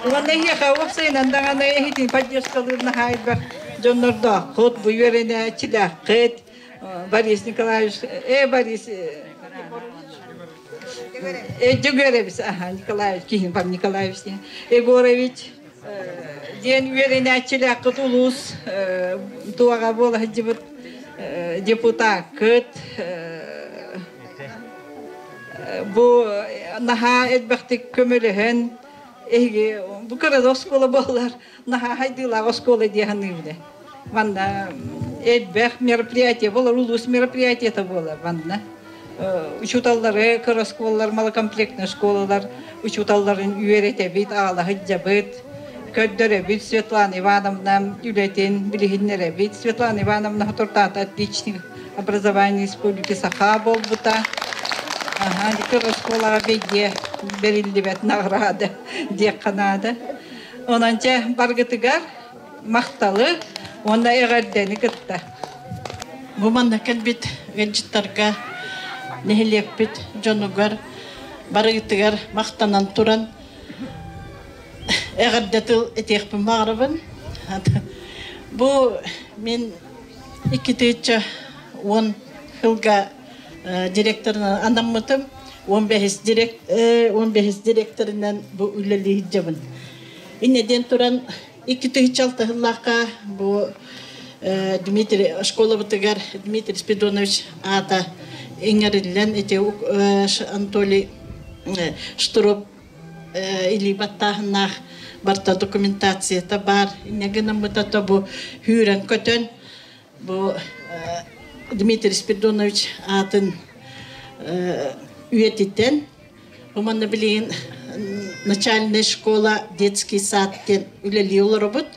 Уонна эһиэхэ уопсайынан даҕаны эһитин поддержкалыыр наһаа элбэх дьоннордооххут, бу үөрэнээччилээххит. Борис Николаевич, Борис Дьөгүөрэбис, аха, Николаевич, киһин Павел Николаевич Егорович диэн үөрэнээччилээххит улуус туоҕа буола сылдьыбыт депутаккыт бу наһаа элбэхтик көмөлөһөн эһиги бу кыра оскуола буоллар наһаа хайдыылаах оскуола дии саныыбын манна элбэх мероприятие буолар улуус мероприятиета буолар манна учууталлары кыра оскуолалар малокомплектный школалар учууталларын үөрэтэбит аала сылдьабыт көрдөрөбүт Светлана Ивановна үлэтин билиһиннэрэбит Светлана Ивановна Хотуртаата отличник образования Республики Саха буолбута кыра оскуолаҕа бэйдиэ бэриллибэт награда диэххэ наада онон чэ баргытыгар махталы уонна эҕэрдэни кытта Бу манна кэлбит ыалдьыттарга нэһилиэкпит дьонугар барыгытыгар махтанан туран эҕэрдэ тыл этиэхпин баҕарабын. Бу мин 2010 сылга директорынан анаммытым. 15 директ 15 директорынан бу үлэлии сылдьабын. Инньэ диэн туран 2006 сыллаахха бу Дмитрий школабытыгар Дмитрий Спиридонович аата иҥэриллэн ити Анатолий Штыров илии баттааһыннаах барта документацията баар. Инньэ гынаммыта бу сүүрэн көтөн бу Дмитрий Спиридонович аатын үйэтитэн бу манна билигин начальная школа детский сад диэн үлэлии олоробут.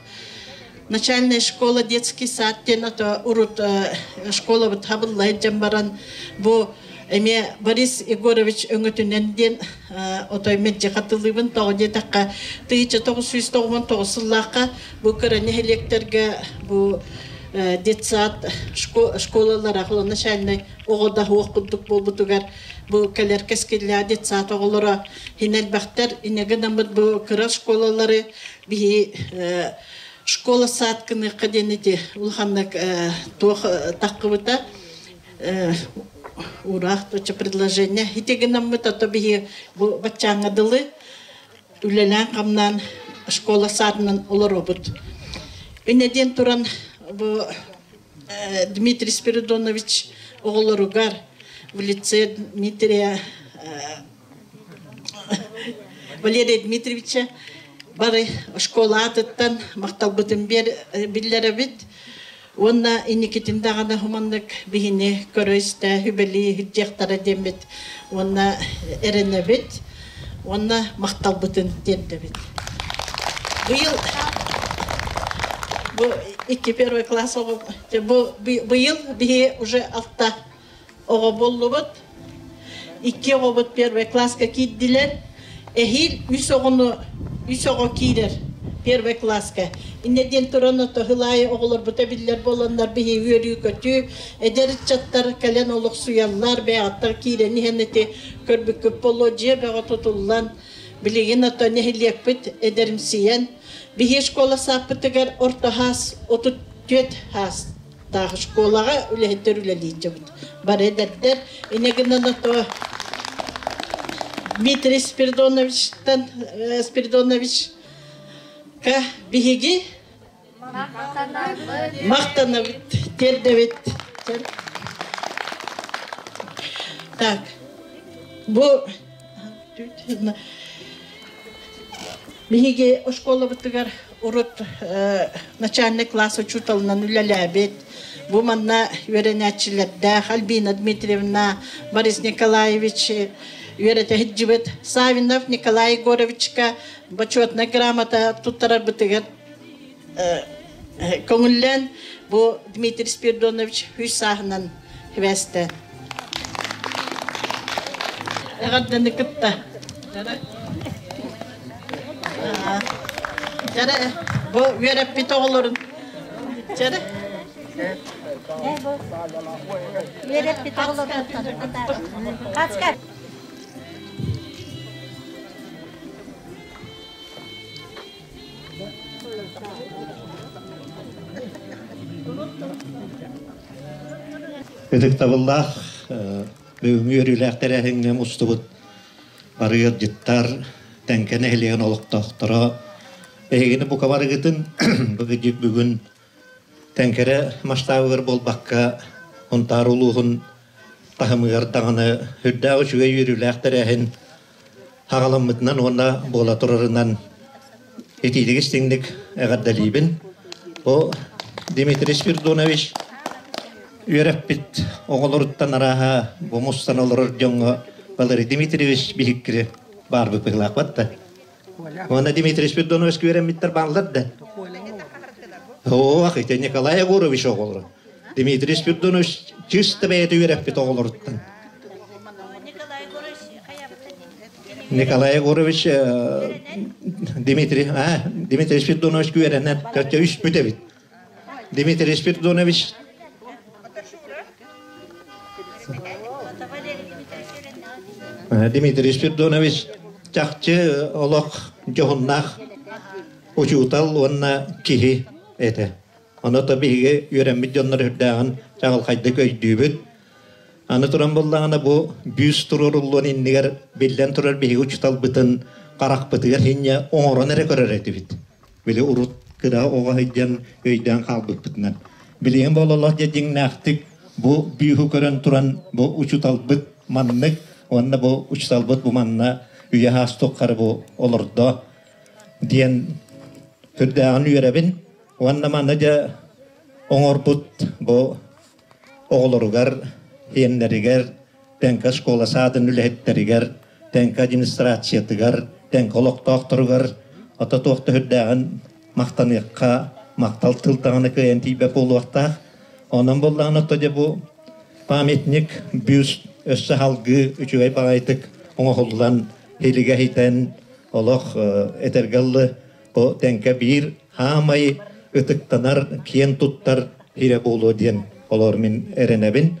Начальная школа детский сад диэн ото урут школабыт хабылла сылдьан баран бу эмиэ Борис Егорович өҥөтүнэн диэн отой мэлдьи хатылыыбын тоҕо диэтэххэ 1999 сыллаахха бу кыра нэһилиэктэргэ бу детсад школалара начальнай оҕо да суох курдук буолбутугар бу кэлэр кэскиллээх детсад оҕолоро хин элбэхтэр инньэ гынаммыт бу кыра школалары биһи школа сад гыныахха диэн ити улаханнык туох таххыбыта ураах точа предложение ити гынаммыт ото биһи бу баччааҥҥа дылы үлэлээн хамнаан школа садынан олоробут. Инньэ диэн туран бу Дмитрий Спиридонович оҕолоругар в лице Дмитрия Валерия Дмитриевича бары школа аатыттан махталбытын биллэрэбит уонна инникитин даҕаны хуманнык биһини көрө-истэ сүбэлии сылдьыахтара диэммит уонна эрэнэбит уонна махталбытын тиэрдэбит. Быйыл бу икки первый класс оҕо бу быйыл биһи уже алта оҕо буоллубут. Икки оҕобут первый класска киирдилэр. Эһиил үс оҕону үс оҕо киирэр первый класска. Инньэ диэн туран ото сыл аайы оҕолорбута биллэр буоланнар биһи үөрүү-көтүү эдэр ыччаттар кэлэн олохсуйаллар, бэйэҕиттэн киирэн иһэн ити көрбүккүт буолуо дьиэ бөҕө тутуллан билигин ото нэһилиэкпит эдэримсийэн биһи школа сааппытыгар орто хаас 34 хаастаах школаҕа үлэһиттэр үлэлиир дьоммут бары эдэрдэр инньэ гынан ото. Дмитрий Спиридоновичтан Спиридоновичка биһиги махтанабыт, тиэрдэбит. Так, бу биһиги оскуолабытыгар урут начальный класс учууталынан үлэлээбит. Бу манна үөрэнээччилэрдээх Альбина Дмитриевна, Борис Николаевич үөрэтэ сылдьыбыт Савинов Николай Егоровичка бочуотунай грамота туттарарбытыгар көҥүллээн бу Дмитрий Спиридонович үс сааһынан сибээстээн. Эҕэрдэни кытта. Дьэрэ, бу үөрэппит оҕолорун. Дьэрэ. Үөрэппит оҕолорун. Хаска. Ытыктабыллаах бүгүҥҥү үөрүүлээх тэрээһиҥҥэ мустубут бары ыалдьыттар, Тэҥкэ нэһилиэгин олохтоохторо, эһигини бука барыгытын бүгүн Тэҥкэрэ масштабыгар буолбакка, Сунтаар улууһун таһымыгар даҕаны үрдээх үчүгэй үөрүүлээх тэрээһин хаҕаламмытынан уонна буола турарынан итиитик истиҥник эҕэрдэлиибин. Бу Дмитрий Спиридонович үөрэппит оҕолоруттан арааһа бу мустан олорор дьоҥҥо Валерий Дмитриевич биһиккири баарбыт быһыылаахпат да. Уонна Дмитрий Спиридонович үөрэммиттэр бааллар да. Оо, ити Николай Егорович оҕолоро. Дмитрий Спиридонович чисто бэйэтэ үөрэппит оҕолоруттан. Николай Егорович Дмитрий, Дмитрий Спиридонович үөрэнэн төртө үспүт эбит. Дмитрий Спиридонович Дмитрий Спиридонович чахчы олох дьоһуннаах учуутал уонна киһи этэ. Ону то биһиги үөрэммит дьоннор үрдээҕин чаҕылхайдык өйдүүбүт. Аны туран буоллаҕына бу бүүс туруоруллуон иннигэр биллэн турар биһиги учууталбытын харахпытыгар инньэ оҥорон эрэ көрөр этибит. Били урут кыра оҕо сылдьан өйдөөн хаалбыппытынан. Билигин буолаллар дьэ дьиҥнээхтик бу бүүһү көрөн туран бу учууталбыт маннык уонна бу учууталбыт бу манна үйэ саас тухары бу олордо диэн сүрдээҕин үөрэбин уонна манна дьэ оҥорбут бу оҕолоругар, сиэннэригэр, Тэҥкэ школа саадын үлэһиттэригэр, Тэҥкэ администрациятыгар, Тэҥкэ олохтоохторугар ото туох да сүрдээҕин махтаныахха, махтал тыл даҕаны кыайан тиийбэт буолуохтаах. Онон буоллаҕына то дьэ бу памятник, бюст өссө салгыы үчүгэй баҕайытык оҥоһуллан, илигэ иһитэн олох этэргэ ыллы Бу Тэҥкэ биир хаамай ытыктанар, киэн туттар сирэ буолуо диэн олор мин эрэнэбин.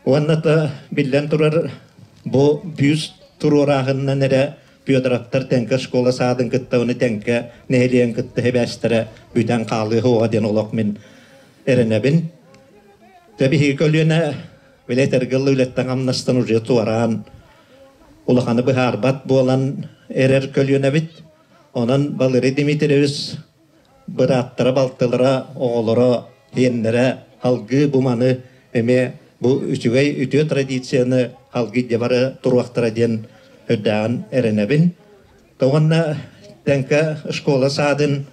Уонна да биллэн турар бу бюст туруорааһынынан эрэ Федоровтар Тэҥкэ школа саадын кытта уну Тэҥкэ нэһилиэгин кытта сибээстэрэ бүтэн хаалыа суоҕа диэн олох мин эрэнэбин. Тэ биһиги көлүөнэ билэ этэргэ үлэттэн хамнастан уже туораан улаханы быһаарбат буолан эрэр көлүөнэбит. Онон Валерий Дмитриевич бырааттара, балтылара, оҕолоро, сиэннэрэ салгыы бу маны эмиэ бу үчүгэй үтүө традицияны салгыы дьэ бары туруохтара диэн үрдээҕин эрэнэбин. Уонна Тэҥкэ школа саадын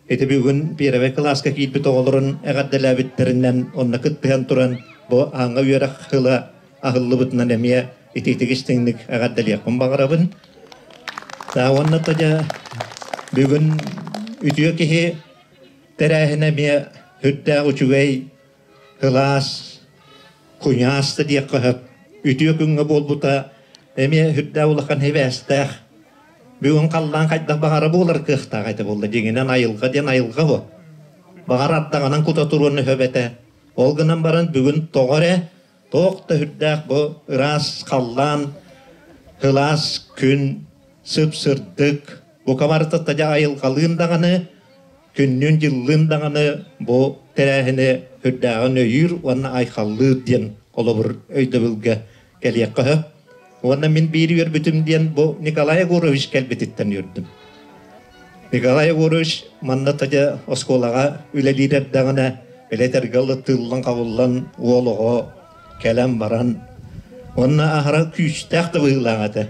ити бүгүн первый кылааска киирбит оҕолорун эҕэрдэлээбиттэринэн онно кыттыһан туран бу ааҥҥа үөрэх сыла аһыллыбытынан эмиэ итиитик истиҥник эҕэрдэлиэхпин баҕарабын. Уонна то дьэ бүгүн үтүө киһи тэрээһинэ эмиэ сүрдээх үчүгэй кылаас куйаас да диэххэ сөп үтүө күҥҥэ буолбута эмиэ сүрдээх улахан сибээстээх. Бүгүн халлаан хайдах баҕара буолар кыахтаах этэ буолла дьиҥинэн айылҕа диэн айылҕа бу. Баҕар ардаҕынан кута туруон сөп этэ. Ол гынан баран бүгүн тоҕо эрэ туох да сүрдээх бу ыраас халлаан, сылаас күн, сып-сырдык, бука барыта дьэ айылҕалыын даҕаны, күннүүн-дьыллыын даҕаны бу тэрээһини сүрдээҕин өйүүр уонна айхаллыыр диэн холобур өйдөбүлгэ кэлиэххэ сөп. Уонна мин биир үөрбүтүм диэн бу Николай Егорович кэлбититтэн үөрдүм. Николай Егорович манна тадьа оскуолаҕа үлэлиир эрдэҕинэ элэтэргэ тыыллан-хабыллан уол оҕо кэлэн баран уонна аһара күүстээх да быһыылаах этэ.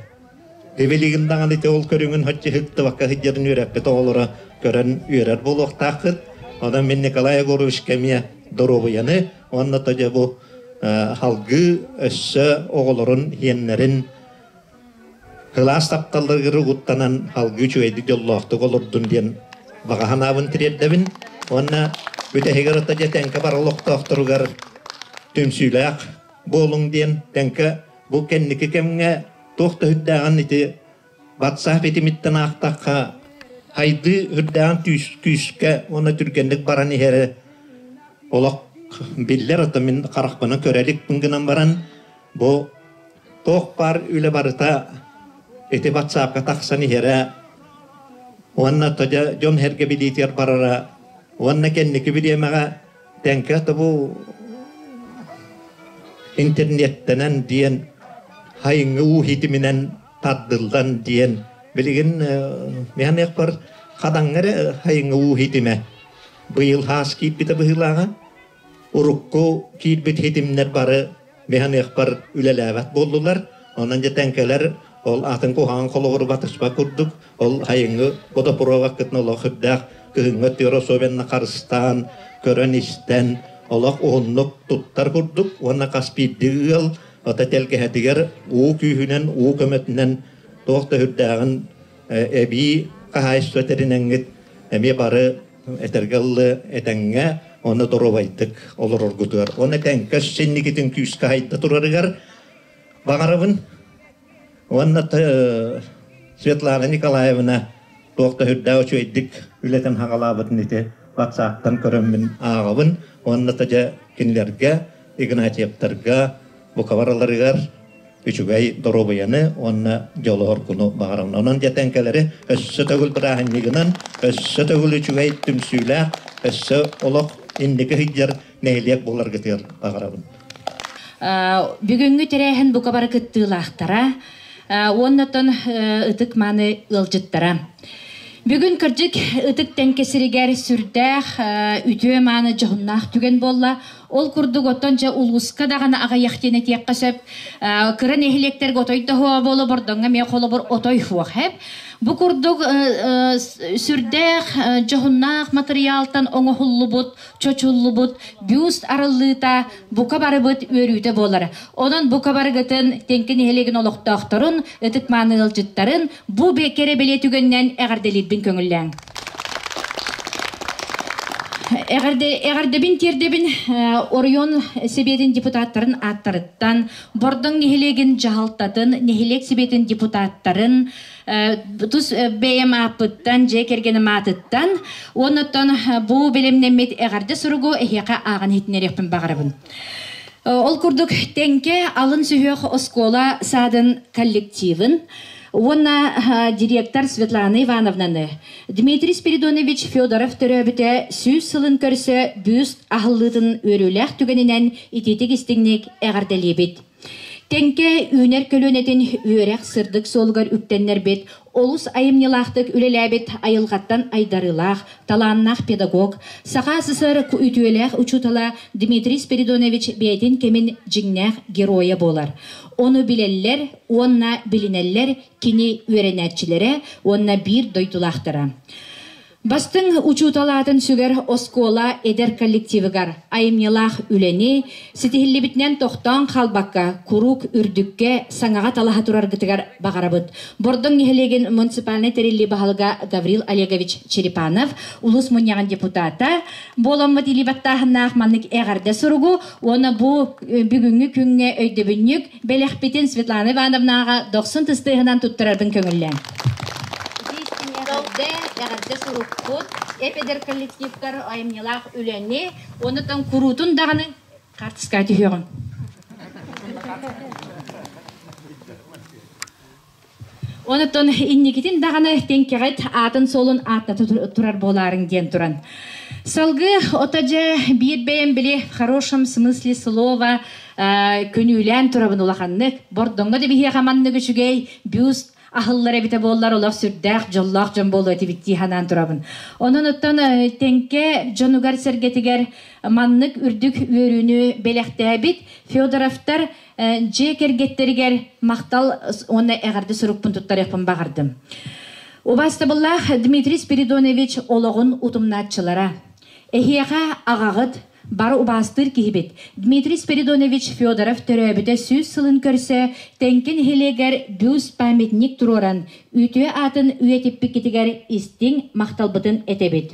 Билигин даҕаны ити ол көрүҥүн хаччы ыһыктыбакка сылдьарын үөрэппит оҕолоро көрөн үөрэр буолуохтааххыт. Онон мин Николай Егоровичка эмиэ доруобуйаны уонна то бу халгыы өссө оҕолорун иэннэрин кылаас тапталларыгар угуттанан халгыы үчүгэйдик дьоллоохтук олордун диэн баҕа санаабын тириэрдэбин уонна бүтэһигэр ото дьэ тэҥкэ бар олохтоохторугар түмсүүлээх буолуҥ диэн тэҥкэ бу кэнники кэмҥэ туох да үрдээҕин ити WhatsApp итимиттэн аахтахха хайдыы үрдээҕин күүскэ уонна түргэнник баран иһэрэ олох биллэр ото мин харахпынан көрө иликпин гынан баран бу туох баар үлэ барыта ити WhatsAppка тахсан иһэрэ уонна то дьон эргэ билиитигэр барара уонна кэнники бириэмэҕэ тэҥкэ тобу интернеттэнэн диэн хайыҥҥы уу хитиминэн тардыллан диэн билигин миһаныахпар хадаҥҥа эрэ хайыҥҥы уу хитимэ быйыл хаас киирбитэ быһыылааҕа урукку киирбит хитимнэр бары миһаныахпар үлэлээбэт буоллулар онон дьэ тэҥкэлэр ол атын куһаҕан холобуру батыспа курдук Ол айыҥҥы водопроводкытын олох үрдээх кыһыҥҥы өттүгэр особенно харыстаан, көрөн-истэн, олох уһуннук туттар курдук уонна хас биирдии ыал ото тэлгэһэтигэр уу күүһүнэн, уу көмөтүнэн туох да үрдээҕин эбии хаһаайыстыба тэринэҥҥит эмиэ бары этэргэ ыллы этэҥҥэ уонна доруобайдык олороргутугар уонна тэҥкэ синникитин күүскэ хайда турарыгар баҕарабын. Уонна Светлана Николаевна туох да үрдээх үчүгэйдик үлэтин хаҕалаабытын ити ватсаптан көрөммүн ааҕабын уонна та дьэ кинилэргэ Игнатьевтарга бука барыларыгар үчүгэй доруобуйаны уонна дьолу-соргуну баҕарабын. Онон дьэтэҥкэлэри өссө төгүл бырааһынньыгынан, өссө төгүл үчүгэй түмсүүлээх, өссө олох инники сылдьар нэһилиэк буоларгытыгар баҕарабын. Бүгүҥҥү тэрээһин бука бары кыттыылаахтара уонна оттон ытык мааны ыалдьыттара. Бүгүн кырдьык ытык тэҥкэ сиригэр сүрдээх үтүө мааны дьоһуннаах түгэн буолла. Ол курдук оттон дьэ улууска даҕаны аҕыйах диэн этиэххэ сөп. Кыра нэһилиэктэргэ отой да хуо буола бордоҥҥо эмиэ холобур отой хуох хэп. Бу курдук сүрдээх дьоһуннаах матырыйаалтан оҥоһуллубут чочуллубут бюст арыллыыта бука барыбыт үөрүүтэ буолар. Онон бука барыгытын Тэҥкэ нэһилиэгин олохтоохторун, ытык-мааны ыалдьыттарын бу кэрэ бэлиэ түгэнинэн эҕэрдэлиирбин көҥүллээҥ. Эҕэрдэбин тиэрдэбин оройуон сэбиэтин депутаттарын ааттарыттан, Бордоҥ нэһилиэгин дьаһалтатын, нэһилиэк сэбиэтин депутаттарын, тус бэйэм ааппыттан, дьиэ кэргэним аатыттан, уонна бу бэлэмнэммит эҕэрдэ суругу эһиэхэ ааҕан иһитиннэриэхпин баҕарабын. Ол курдук Тэҥкэ алын сүһүөх оскуола саадын коллективын уонна директор Светлана Ивановнаны Дмитрий Спиридонович Федоров төрөөбүтэ 100 сылын көрсө бюст аһыллыытын үөрүүлээх түгэнинэн итиитик истиҥник эҕэрдэлиибит. Тэҥкэ үүнэр көлүөнэтин үөрэх сырдык суолугар үктэннэрбит, олус айымньылаахтык үлэлээбит айылҕаттан айдарыылаах, талааннаах педагог, Саха СССР үтүөлээх учуутала Дмитрий Спиридонович бэйэтин кэмин дьиҥнээх геройа буолар. Ону билэллэр уонна билинэллэр кини үөрэнээччилэрэ уонна биир дойдулаахтара. Бастыҥ учуутал аатын сүгэр оскуола эдэр коллективыгар айымньылаах үлэни ситиһиллибитинэн тохтоон хаалбакка куруук үрдүккэ саҥаҕа талаһа тураргытыгар баҕарабыт. Бордоҥ нэһилиэгин муниципальнай тэриллии баһылыга Гаврил Олегович Черепанов, улуус мунньаҕын депутата буоламмыт илии баттааһыннаах маннык эҕэрдэ суругу уонна бу бүгүҥҥү күҥҥэ өйдөбүнньүк бэлэхпитин Светлана Ивановнаҕа дохсун тыстыыһынан туттарарбын көҥүллээн. Эҕэрдэ, эҕэрдэ сурукпут, эп-эдэр коллективтар айымньылаах үлэни, оннуттан куруутун даҕаны хаартыскаҕа түһүөҕүм. Онуттан инникитин даҕаны тэҥкэҕит аатын-суолун ааттата турар буолаарыҥ диэн туран. Салгыы отоже биир бэйэм били в хорошем смысле слова күнүүлээн турабын улаханнык. Бордоҥҥо да биһиэхэ маннык үчүгэй бюст аһыллар эбитэ буоллар олох сүрдээх дьоллоох дьон буолуо этибит дии санаан турабын. Онон оттон Тэҥкэ дьонугар-сэргэтигэр маннык үрдүк үөрүүнү бэлэхтээбит Федоровтар дьиэ кэргэттэригэр махтал уонна эҕэрдэ сурукпун туттарыахпын баҕардым. Убаастабыллаах Дмитрий Спиридонович олоҕун утумнааччылара. Эһиэхэ аҕаҕыт, бары убаастыыр киһибит Дмитрий Спиридонович Федоров төрөөбүтэ 100 сылын көрсө Тэҥкэ нэһилиэгэр бюст памятник туруоран, үтүө аатын үйэтиппиккитигэр истиҥ махталбытын этэбит.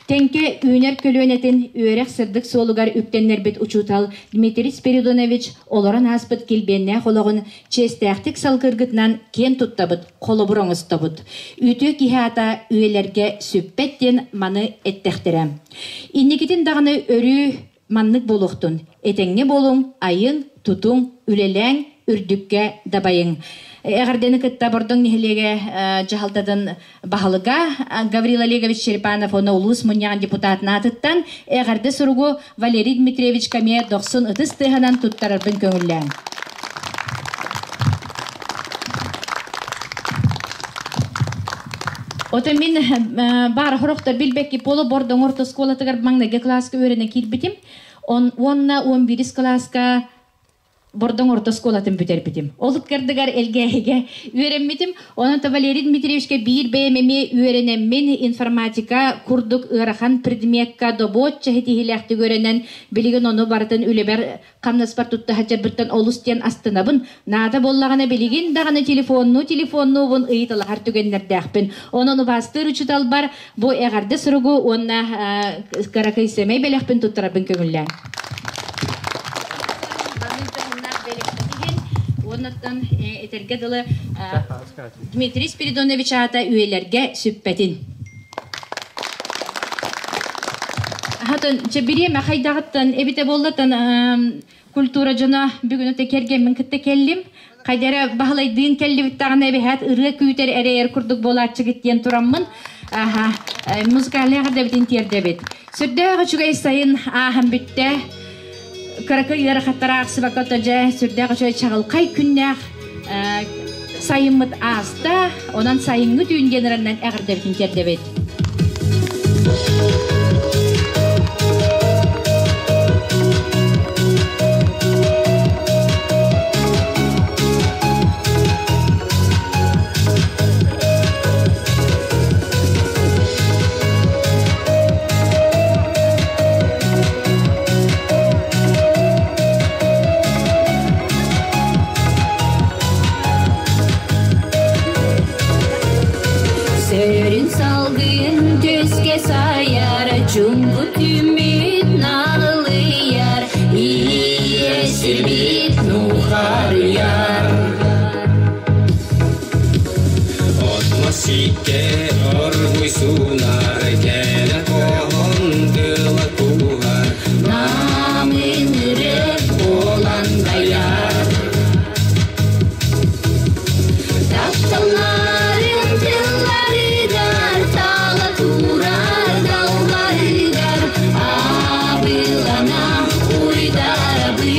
Тэҥкэ үүнэр көлүөнэтин үөрэх сырдык суолугар үктэннэрбит учуутал Дмитрий Спиридонович олорон ааспыт килбиэннээх олоҕун чиэстээхтик салгыыргытынан киэн туттабыт, холобур оҥостобут. Үтүө киһи аата үйэлэргэ сүппэт диэн маны эттэхтэрэ. Инникитин даҕаны өрүү маннык буолуохтун. Этэҥҥэ буолуҥ, айыҥ, тутуҥ, үлэлээҥ, үрдүккэ дабайыҥ. Эҕэрдэни кытта Бордоҥ нэһилиэгэ дьаһалтатын баһылыга Гаврил Олегович Черепанов уонна улуус мунньаҕын депутатын аатыттан эҕэрдэ суругу Валерий Дмитриевич эмиэ дохсун ытыс тыаһынан туттарарбын көҥүллээҥ. Ото мин баар хорохтор билбэкки поло Бордоҥ орто оскуолатыгар маҥнайгы кылааска үөрэнэ киирбитим. Он уонна 11 кылааска Бордоҥ орто оскуолатын бүтэрбитим. Ол ыккардыгар Элгээһигэ үөрэммитим. Онон Валерий Дмитриевичка биир бэйэм эмиэ үөрэнэммин информатика курдук ыарахан предмекка добуочча ситиһиилээхтик үөрэнэн билигин ону барытын үлэбэр хамнаспар тутта сылдьарбыттан олус диэн астынабын. Наада буоллаҕына билигин даҕаны телефоннуу телефоннуубун ыйыталаһар түгэннэрдээхпин. Онон убаастыыр учууталбар бу эҕэрдэ суругу уонна кыракый сэмэй бэлэхпин туттарарбын көҥүллээҥ. Уоннаттан этэргэ дылы Дмитрий Спиридонович аата үйэлэргэ сүппэтин. Хатын чэбириэм хайдаҕыттан эбитэ буоллатан культура дьоно бүгүн өтө кэргэммин кытта кэллим. Хайдара баһылайдыын кэллибиттаҕына эбэһээт ырыа күүтэр эрэйэр курдук буолааччыгыт диэн тураммын аха музыкальный эҕэрдэбитин тиэрдэбит. Сүрдээх үчүгэй сайын ааһан бүттэ. Кыракый ыарахаттара аахсыбакка дьэ сүрдээх үчүгэй чаҕылхай күннээх сайыммыт ааста. Онон сайыҥҥы түүн диэн ыраннан эҕэрдэбитин тиэрдэбит. Сөрүн салгын төскө сайар, чуҥку түммүт налыйар, иэсирбит нухарыйар. Отмасикке оргуй сунар, кэлэ хоһон тыла куһар, Намын үрек болан даяр. Тапталларын тылларыгар, тала турар далларыгар, абылана уйдарабын.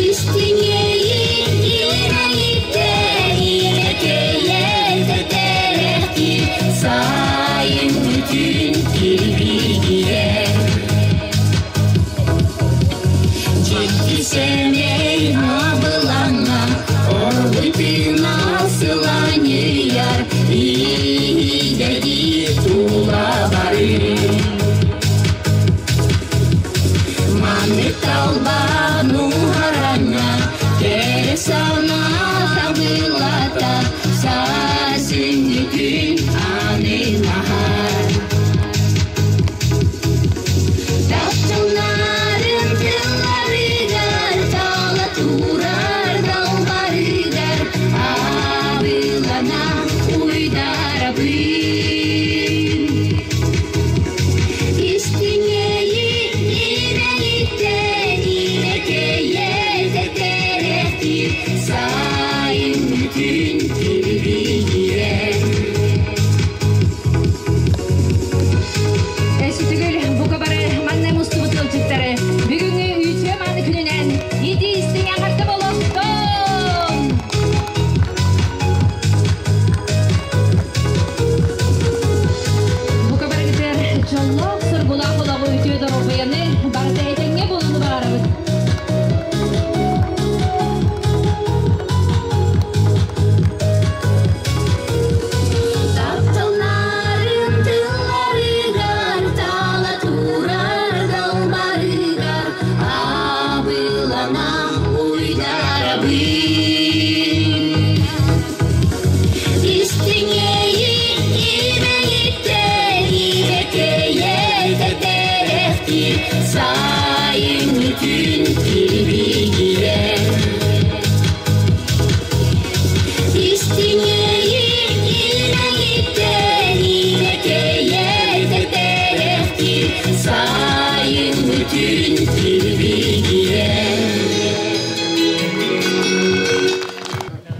Истиҥейин ирэйиттэ, ирэкэйэ тэтэрехтир,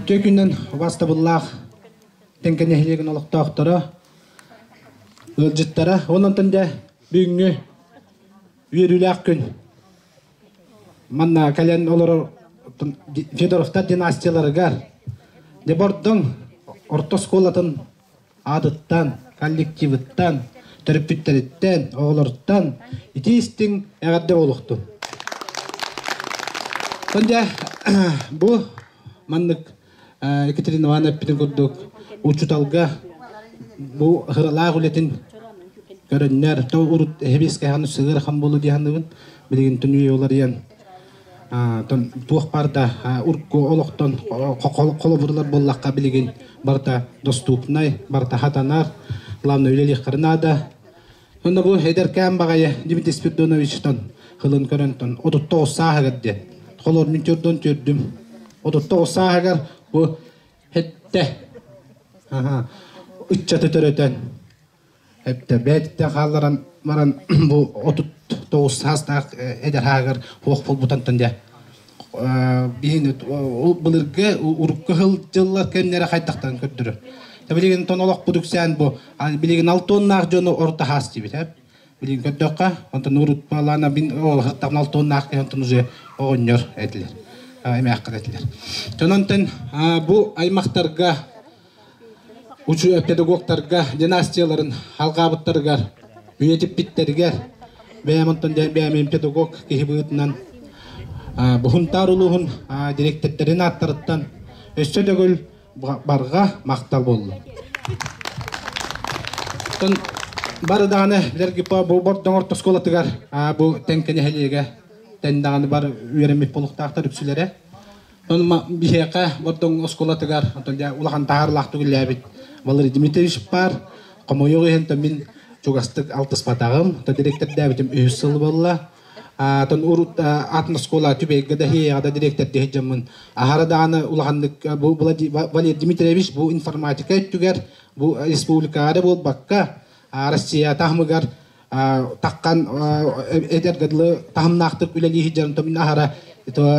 Үтүө күнүнэн убаастабыллаах Тэҥкэ нэһилиэгин олохтоохторо, ыалдьыттара. Онон дьэ бүгүҥҥү үөрүүлээх күн. Манна кэлэн олорор Федоровтар династияларыгар дьэ Бордоҥ орто оскуолатын аатыттан, коллективыттан, төрөппүттэриттэн, оҕолоруттан итии истиҥ эҕэрдэ буолуохтун. Дьэ, бу маннык Екатерина Ивановна эппитин курдук учууталга бу ыралаах үлэтин көрөннөр, то урут эһэбиэскэһэҕин сыгыр ахан буолу дии саныыбын. Билигин түнүү уларыйан туох барда урукку олохтон холобурлар буоллахха билигин барыта доступнай, барыта хатанар, главное үлэлиэххэ наада. Онно бу эдэркээн баҕайы Дмитрий Спиридоновичтан хылын көрөнтөн 39 сааһыгар диэн. Холор мин түрдөн түрдүм. 39 сааһыгар бу хетте ыччаты төрөтөн Эптэ бэйэтиттэн хаалларан баран бу 39 саастаах эдэр һаагар хуох буолбутантан дьэ биһини былыргы урукку дьыллар кэмнэрэ хайдахтарын көрдөрөр. Билигин тон олохпут үксээн бу билигин алтоннаах дьону орто хаас диибит билигин көрдөххө онтон урут балаана бин ол алтоннаах киһи онтон уже оҕонньор этилэр эмээххин этилэр. Онон бу аймахтарга педагогтарга династияларын алҕаабыттарыгар, үйэтиппиттэригэр бэйэм онтон бэйэм педагог киһи быһыытынан Бухунтаар улууһун дириэктэрдэрин ааттарыттан өссө төгүл барҕа махтал буолла. Бары даҕаны билэргиппа бу Бордоҥ орто оскуолатыгар бу Тэҥкэ нэһилиэгэ тэн даҕаны бар үөрэммит буолуохтаахтар үксүлэрэ. Онон биһиэхэ Бордоҥ оскуолатыгар онтон дьэ улахан таһаарыылаахтык үлэлээбит Валерий Дмитриевич баар. Хомойуох иһин мин чугастык алтыспатаҕым. То дириэктэрдээбитим үһүс сыл буолла. Тон урут атын оскуола Түбэйгэ да Хиэйэҕэ да дириэктэрдии сылдьаммын аһара даҕаны улаханнык бу Валерий Дмитриевич бу информатика өттүгэр бу республикаҕа эрэ буолбакка Россия таһымыгар таххан эдэргэ дылы таһымнаахтык үлэлии сылдьарын мин аһара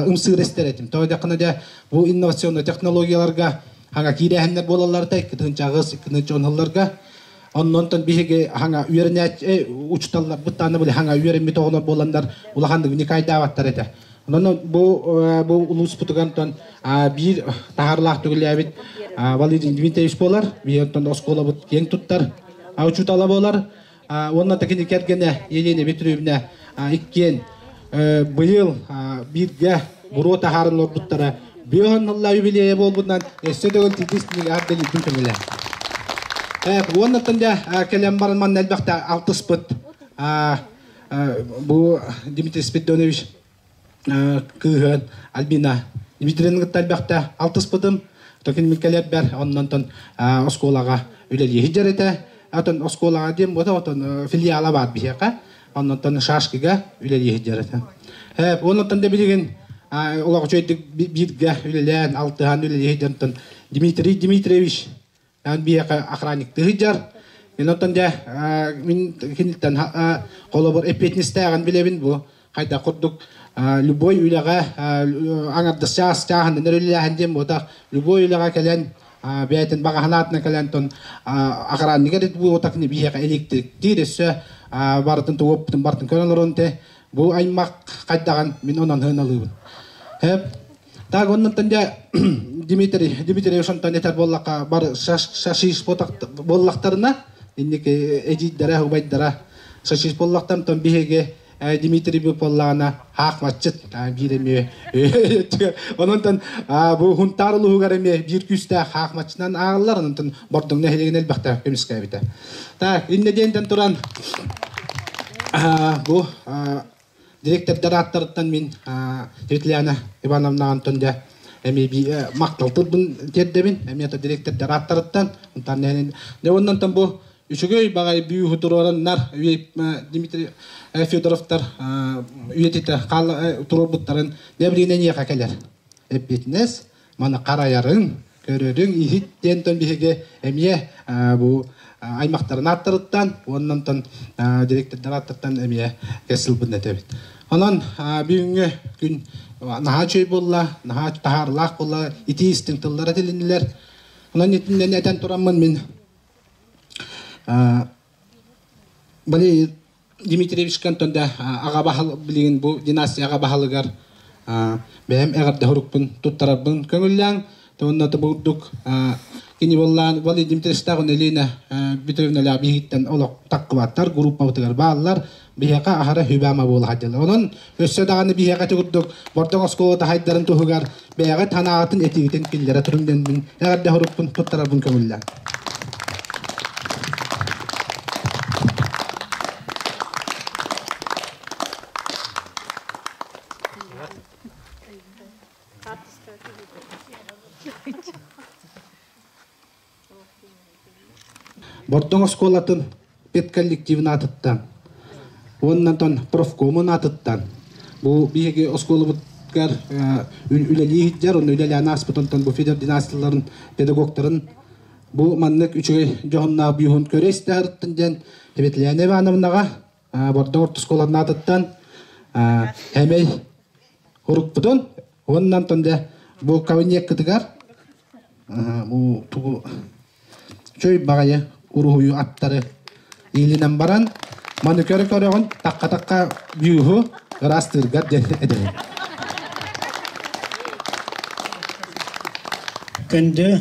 ымсыыр истэр этим. Тоҕо диэххинэ дьэ бу инновационнай технологияларга хаҥа киирээһиннэр буолаллар кытынчаҕыс кытынча Оннонтон биһиги хаҥа үөрэнээч учууталларбыт даҕаны били хаҥа үөрэммит оҕолор буоланнар улаханнык никайдаабаттар этэ. Онон бу бу улууспутугар биир таһаарылаах түгүлээбит Валерий Дмитриевич буолар. Биир онтон оскуолабыт киэҥ туттар учуутала буолар. Уонна такини кэргэнэ Елена Петровна иккиэн быйыл бииргэ буруо таһааран олорбуттара. Бүөн ылла юбилейа буолбутунан өссө төгүл титис тинигэ дэлийдин көмөлө. Уоннаттан дьэ кэлэн баран манна элбэхтэ алтыспыт бу Дмитрий Спиридонович кыыһын Альбина Дмитриевна кытта элбэхтэ алтыспытым. Токин кэлэрбэр оннонтон оскуолаҕа үлэлии сылдьар этэ. Отон оскуолаҕа диэн буота отон филиала баар биһиэхэ. Оннонтон шашкига үлэлии сылдьар этэ. Оннонтон да билигин олох үчүгэйдик бииргэ үлэлээн, алтыһан үлэлии сылдьан Дмитрий Дмитриевич Эн биһиэхэ охранниктыы сылдьар. Мин оттон дьэ мин киниттэн холобур эппиэтинэстээҕин билэбин бу хайдах курдук любой үлэҕэ аҥардас чаас чааһынан үлэлээһин диэн буотах любой үлэҕэ кэлэн бэйэтин баҕаһынаатына кэлэн тон охраннигар буотах биһиэхэ электриктиир өссө барытын тугуппутун барытын көрөн олорон те бу аймах хайдаҕын мин онон һыналыыбын. Так оннуттан дьэ Дмитрий Дмитриевич онтон этэр буоллахха бар шашиш буоллахтарына инники эдьиийдэрэ убайдара шашиш буоллахтан тон биһиги Дмитрий буоллаҕына хаахматчыт биир эмиэ ононтон бу Хунтаар улууһугар эмиэ биир күүстээх хаахматчынан ааҕыллар ононтон Бордоҥ нэһилиэгин элбэхтэ көмүскээбитэ. Так иннэ диэнтэн туран бу Директордар ааттарыттан мин Светлана Ивановна Антон дьэ эмиэ махтал тылбын тиэрдэбин. Эмиэ то директордар ааттарыттан. Онтон дьэ оннонтон бу үчүгэй баҕай бүүһү туруораннар Дмитрий Федоровтар үйэтитэ туруорбуттарын дьэ билигин эйиэхэ кэлэр эппиэтинэс маны харайарыҥ. Көрөрүҥ иһит диэн тон биһиги эмиэ бу аймахтарын ааттарыттан уонна онтон директордар ааттарыттан эмиэ кэс сылбын этэбит. Онон бүгүҥҥү күн наһаа үчүгэй буолла, наһаа таһаарылаах буолла, итии истиҥ тыллара этилиннилэр. Онон итиннэн этэн тураммын мин Валерий Дмитриевичка онтон да аҕа баһыл билигин бу династия аҕа баһылыгар бэйэм эҕэрдэ сурукпун туттарарбын көҥүллээҥ. Уонна да бурдук кини буоллаан Валерий Дмитриевичтаах Елена Петровналаах биһигиттэн олох таххыбаттар, группабытыгар бааллар. Биһиэхэ аһара хүбэама буола сылдьаллар. Онон өссө даҕаны биһиэхэ ити курдук Бордоҥ оскуолата хайдарын туһугар бэйэҕит санааҕытын этиигитин киллэрэ туруҥ диэн мин эҕэрдэ сурукпун туттарарбын көҥүллээҥ. Бордоҥ оскуолатын педколлективын аатыттан уонна онтон профкомун аатыттан бу биһиги оскуолабытыгар үлэлии сылдьар онно үлэлээн ааспыт онтон бу Федор династияларын педагогтарын бу маннык үчүгэй дьоһуннаах бүүһүн көрө истэ сырыттын диэн Светлана Ивановнаҕа Бордоҥ орто оскуолатын аатыттан Хэмэй урукпутун уонна онтон дьэ бу кабинеккытыгар бу тугу чөй баҕайы уруһуйу аттары иилинэн баран маны көрө-көрөҕүн такка-такка бүүһу ыраастыыргар диэн этэбин. Күндү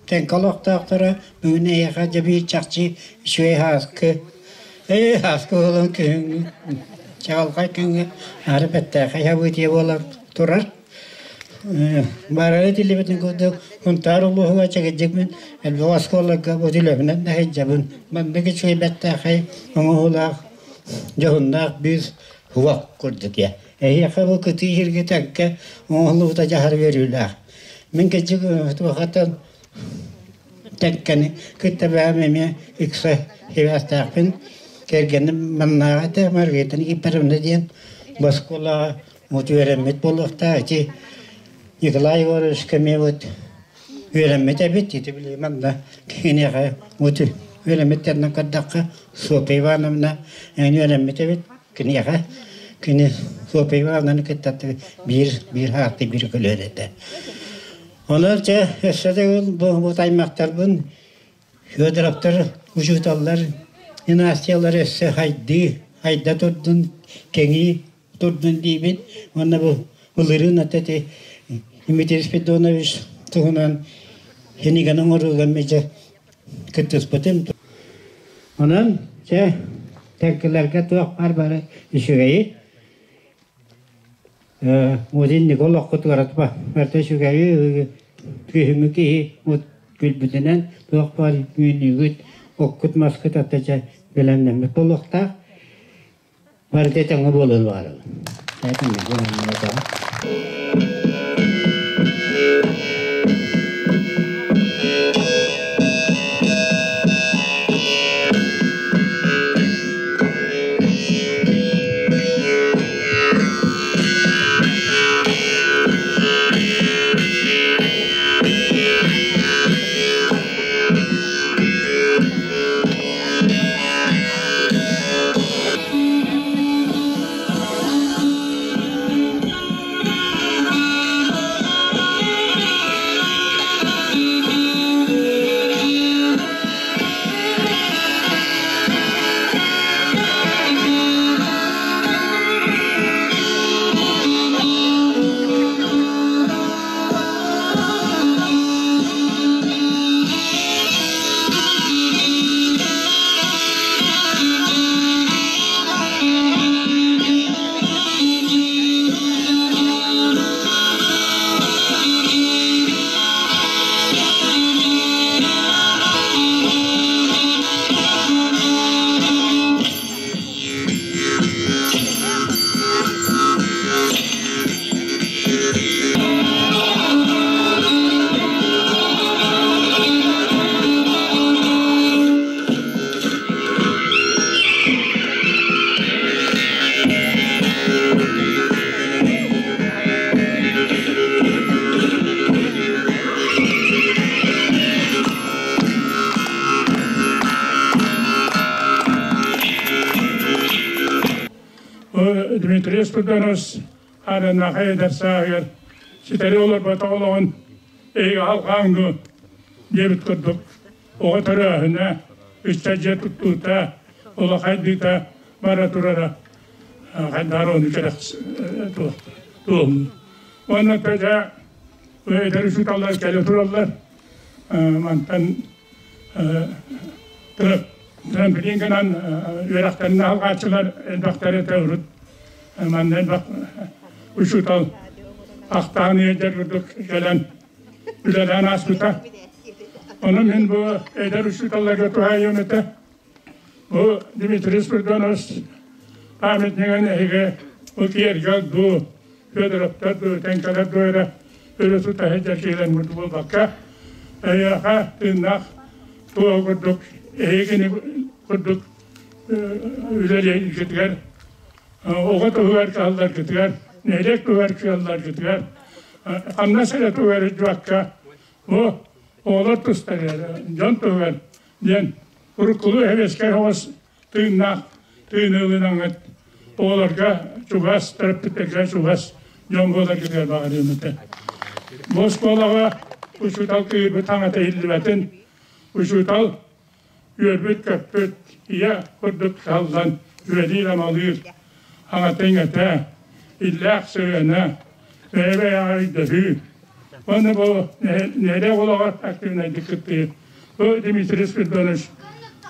Тэҥкэ олохтоохторо бүгүн эһиэхэ дьэ биир чахчы үчүгэй һааскы Ээ, һааскы буолан күһүҥҥү чаҕылхай күҥҥэ аһары бэртээхэй событие буолан турар. Баарара этиллибитин курдук, Сунтаар улууһугар чэгэдьикмин элбэх оскуолаларга бу үлэбинэн да сылдьабын. Маннык үчүгэй бэртээхэй оҥоһуулаах, дьоһуннаах биир уох курдук ээ. Эһиэхэ бу кытыы сиргэ тэҥкэ оҥоһуллубута дьаһар үөрүүлээх. Мин кырдьык туохаттан тэҥкэни кытта бэйэм эмиэ ыкса сибээстээхпин. Кэргэним маннааҕы этэ, Маргарита Никифоровна диэн бу оскуолаҕа вот үөрэммит буолуохтаах. Ити Николай Егоровичка эмиэ вот үөрэммит эбит. Ити били манна киниэхэ вот үөрэммиттэринэн көрдөххө Софья Ивановна эн үөрэммит эбит. Киниэхэ кини Софья Ивановнаны кытта биир биир хаатты биир көлүөнэ этэ. Онон чэ өссө да бу бу аймахтарбын Федоровтар учууталлар династиялар өссө хайдыы хайда турдун кэҥии турдун диибин уонна бу былырыын ата ити Дмитрий Спиридонович туһунан кинигэни оҥорууга эмиэ кыттыспытым. Онон чэ тэҥкилэргэ туох баар бары үчүгэйи Музейник олоххутугар атба барыта үчүгэйи күһүҥҥү киһи күлбүтүнэн туох баар үүнүүгүт оккут маскыт ата дьэ бэлэмнэммит буолуохтаах. Барыта этэҥҥэ буолуон баҕарабын. Дмитрий Спиридонович Хараннаха эдэр сааһыгар ситэри олорботох олоҕун эһиги алҕааҥ дуо диэбит курдук оҕо төрөөһүнэ, ыччат дьиэ туттуута, олох хайдыыта бара турара хайдаар ону кэрэх туоһун. Уонна төдө эдэр учууталлар кэлэ тураллар. Мантан трамплин гынан үөрэхтэрин алҕааччылар элбэхтэр этэ урут. Манна элбэх учуутал ахтаан ыалдьар курдук кэлэн үлэлээн ааспыта. Онон мин бу эдэр учууталларга туһаайыам этэ. Бу Дмитрий Спиридонович памятнигын эһиги бу киэргэл дуу, Федоровтар дуу, Тэҥкэлэр дуу эрэ өрө тута сылдьар киһилэр буолбакка, эйиэхэ тыыннаах туох курдук эһигини курдук үлэлииргитигэр, оҕо туһугар кыһалларгытыгар, нэһилиэк туһугар кыһалларгытыгар, хамнас эрэ туһугар илдьибакка, бу оҕолор тустарыгар, дьон туһугар диэн уруккулуу эбиэскэй оҕус тыыннаах тыыны ылынаҥҥыт оҕолорго чугас, төрөппүттэргэ чугас дьон буоларгытыгар баҕарыам этэ. Бу оскуолаҕа учуутал кыырбыт хаҥата иһиллибэтин, учуутал үөрбүт-көппүт, ийэ курдук кыһаллан үлэлиир-амалыыр аҥата-иҥэтэ, иллээх сыһыана, бэйэ-бэйэҕэ өйдөһүү. Уонна бу нэһилиэк олоҕор активнайдык кыттыы. Бу Дмитрий Спиридонович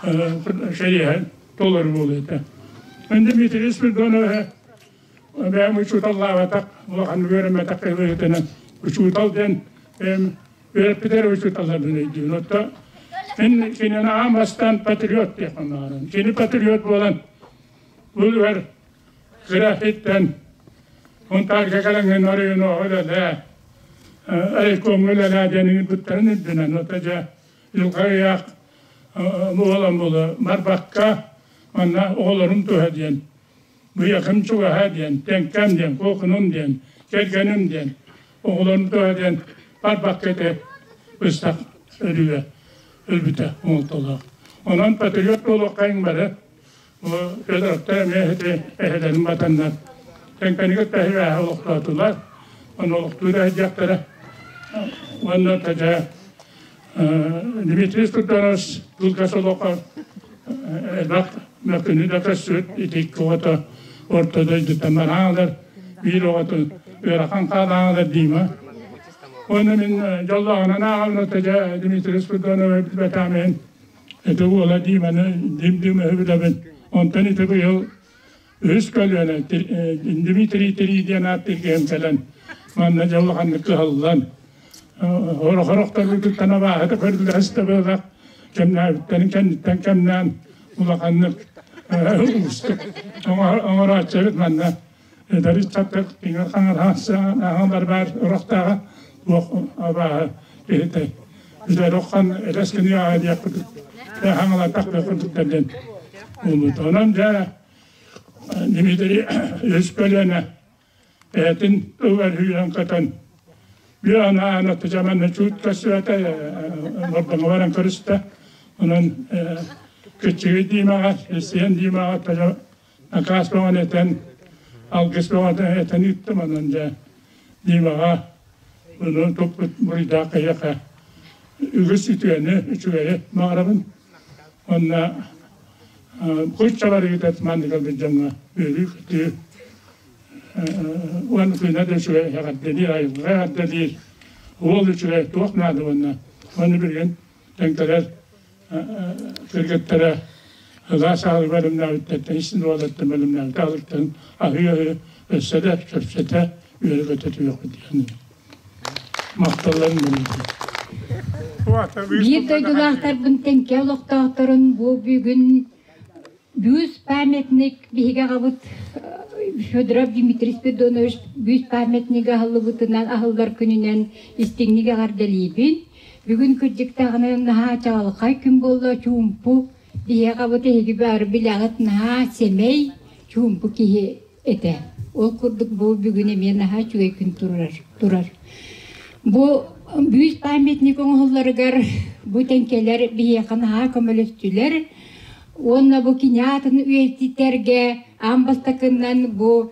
кэриэһин толору буолуо этэ. Дмитрий Спиридонович бэйэм учууталлаабатах, улахан үөрэммэтэх киһи учуутал диэн бэйэм үөрэппитэр учууталларбын өйдүүбүн. Оттон мин кинини аан бастаан патриот диэхпин баҕарабын. Кини патриот буолан бу кыра иттэн Мунтаарга кэлэҥҥин оройуонуоҕа үлэлээ, райкомҥа үлэлээ диэн ыҥырбыттарын үрдүнэн, ото дьэ дьылҕа ыйаах буолан буолуо барбакка манна оҕолорум туһа диэн быйакым чугаһа диэн, тэҥкэм диэн, куокунум диэн, кэргэним диэн, оҕолорум туһа диэн барбакка этэ быстах өлүүгэ өлбүтэ оҥолтолоох. Онон патриот буолуоххайыҥ бары. Бу Федоровтар эмиэ ити эһэлэрин батаннар Тэҥкэни кытта эһэ олохтоотулар. Ону олохтуур эһэдиэхтэрэ. Уонна тажа Дмитрий Стурданович кылгас олоххо элбэх мөкүнү да көрсүбүт ити икки оҕото орто дойдуттан бараалар биир оҕотун ыарахан хаалаалар Дима. Уонна мин дьоллооҕунан ааҕабын отожа Дмитрий Спиридонович билбэтээм ити уола Диманы Дим-Дим өһү Онтон ити быйыл үһүс көлүөнэ Дмитрий Три диэн ааттыыр киһим кэлэн манна дьэ улаханнык кыһаллан хорохторбутуттан абааһыта көрүлэстэ быылах кэмнээбиттэрин кэнниттэн кэмнээн улаханнык уустук оҥорооччу эбит манна эдэр ыччаттар иҥэр хаҥар аһаҥалар баар орохтооҕо туох абааһы киһитэ бүтэр оххон элэс гыныа аҕа диэхпит хаҥалатах курдуктар диэн буолбут онон дьэ Дмитрий үс көлүөнэ бэйэтин туһугар сүүрэн-көтөн бүө анаан отучаман чуут көрсүбэтэ Бордоҥҥо баран көрүстэ. Онон Кыччыгый Димаҕа, Сиэн Димаҕа тожа накаас бөҕөнү этэн, алгыс бөҕөтө этэн ыыттым. Онон дьэ Димаҕа бұны туппут буруйдаах киһиэхэ үгүс үтүөнү, үчүгэйи баҕарабын. Онно куччалар ыытат маннык ылбыт дьоҥҥо үөрүү-көтүү уонна күнэ да үчүгэй эҕэрдэлиир, айылҕа эҕэрдэлиир, уол үчүгэй туох наада уонна уонна билигин тэҥкэлэр кыргыттара ыраас аалы бэлэмнээбиттэртэн истин уолаттан бэлэмнээбит аалыктарын аһыы-аһыы өссө да кэпсэтэ үөрэ-көтө түһүөхпүт диэн махталларын бэлиэтиир. Биир дойдулаахтарбын Тэҥкэ олохтоохторун бу бүгүн бүүс памятник биһиги аҕабыт Федоров Дмитрий Спиридонович бүүс памятнига аһыллыбытынан аһыллар күнүнэн истиҥник эҕэрдэлиибин. Бүгүн кырдьыктаҕына наһаа чаҕылхай күн буолла чуумпу биһиги аҕабыт эһиги бары билэҕит наһаа сэмэй чуумпу киһи этэ. Ол курдук бу бүгүн эмиэ наһаа үчүгэй күн турар. Бу бүүс памятник оҥоһулларыгар бу тэҥкэлэр биһиэхэ наһаа көмөлөстүлэр. Уонна бу кини аатын үйэтитэргэ аан бастакынан бу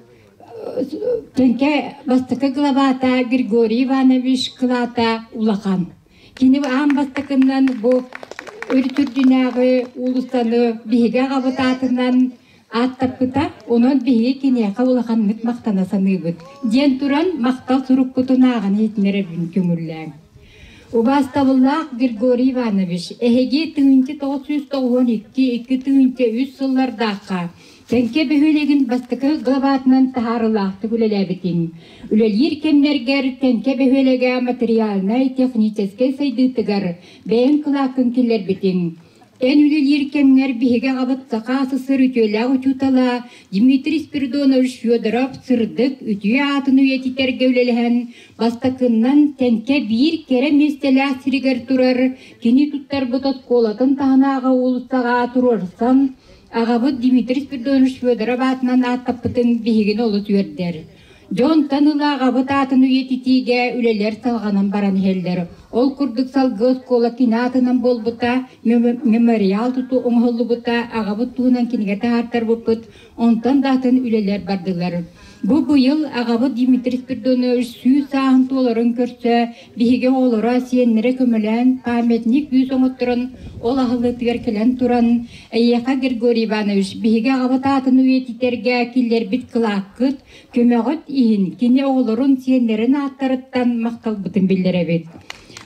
Тэҥкэ бастакы главата Григорий Иванович кылаата улахан. Кини аан бастакынан бу үрдүнээҕи уулуссаны биһиги аҕабыт аатынан ааттаппыта, онон биһиги киниэхэ улаханнык махтана саныыбыт, диэн туран махтал сурукпутун ааҕан иһитиннэрэрбин көҥүллээҥ. Убаастабыллаах Григорий Иванович, эһиги 1992 2003 сыллардаахха Тэҥкэ бөһүөлэгин бастакы главатынан таһаарыылаахтык үлэлээбитиҥ. Үлэлиир кэмнэргэр Тэҥкэ бөһүөлэгэ материальнай, техническэй сайдыытыгар бэйэҥ кылааккын киллэрбитиҥ. Эн үлэлиир кэмҥэр биһиги аҕабыт Саха СССР үтүөлээх учуутала Дмитрий Спиридонович Федоров сырдык, үтүө аатын үйэтитэргэ үлэлэһэн, бастакыннан Тэҥкэ биир кэрэ миэстэлээх сиригэр турар кини туттарбыт оскуолатын таһынааҕы уулуссаҕа туруорсан, Аҕабыт Дмитрий Спиридонович Федоров аатынан ааттаппытын биһигини олус үөрдэр. Дьонтон ыла аҕабыт аатын үйэтитиигэ үлэлэр салҕанан баран иһэллэр. Ол курдук салгыы оскуола кини аатынан буолбута, мемориал тутуу оҥоһуллубута, аҕабыт туһунан кинигэ таһаартарбыппыт, онтон да атын үлэлэр бардылар. Бу быйыл аҕабыт Дмитрий Спиридонович 100 сааһын туоларын көрсө биһиги оҕолоро, сиэннэрэ көмөлөөн памятник күүс оҥотторон ол аһыллыытыгар кэлэн туран эйиэхэ Григорий Иванович биһиги аҕабыт аатын үйэтитэргэ киллэрбит кылааккыт, көмөҕүт иһин кини оҕолорун, сиэннэрин ааттарыттан махталбытын биллэрэбит.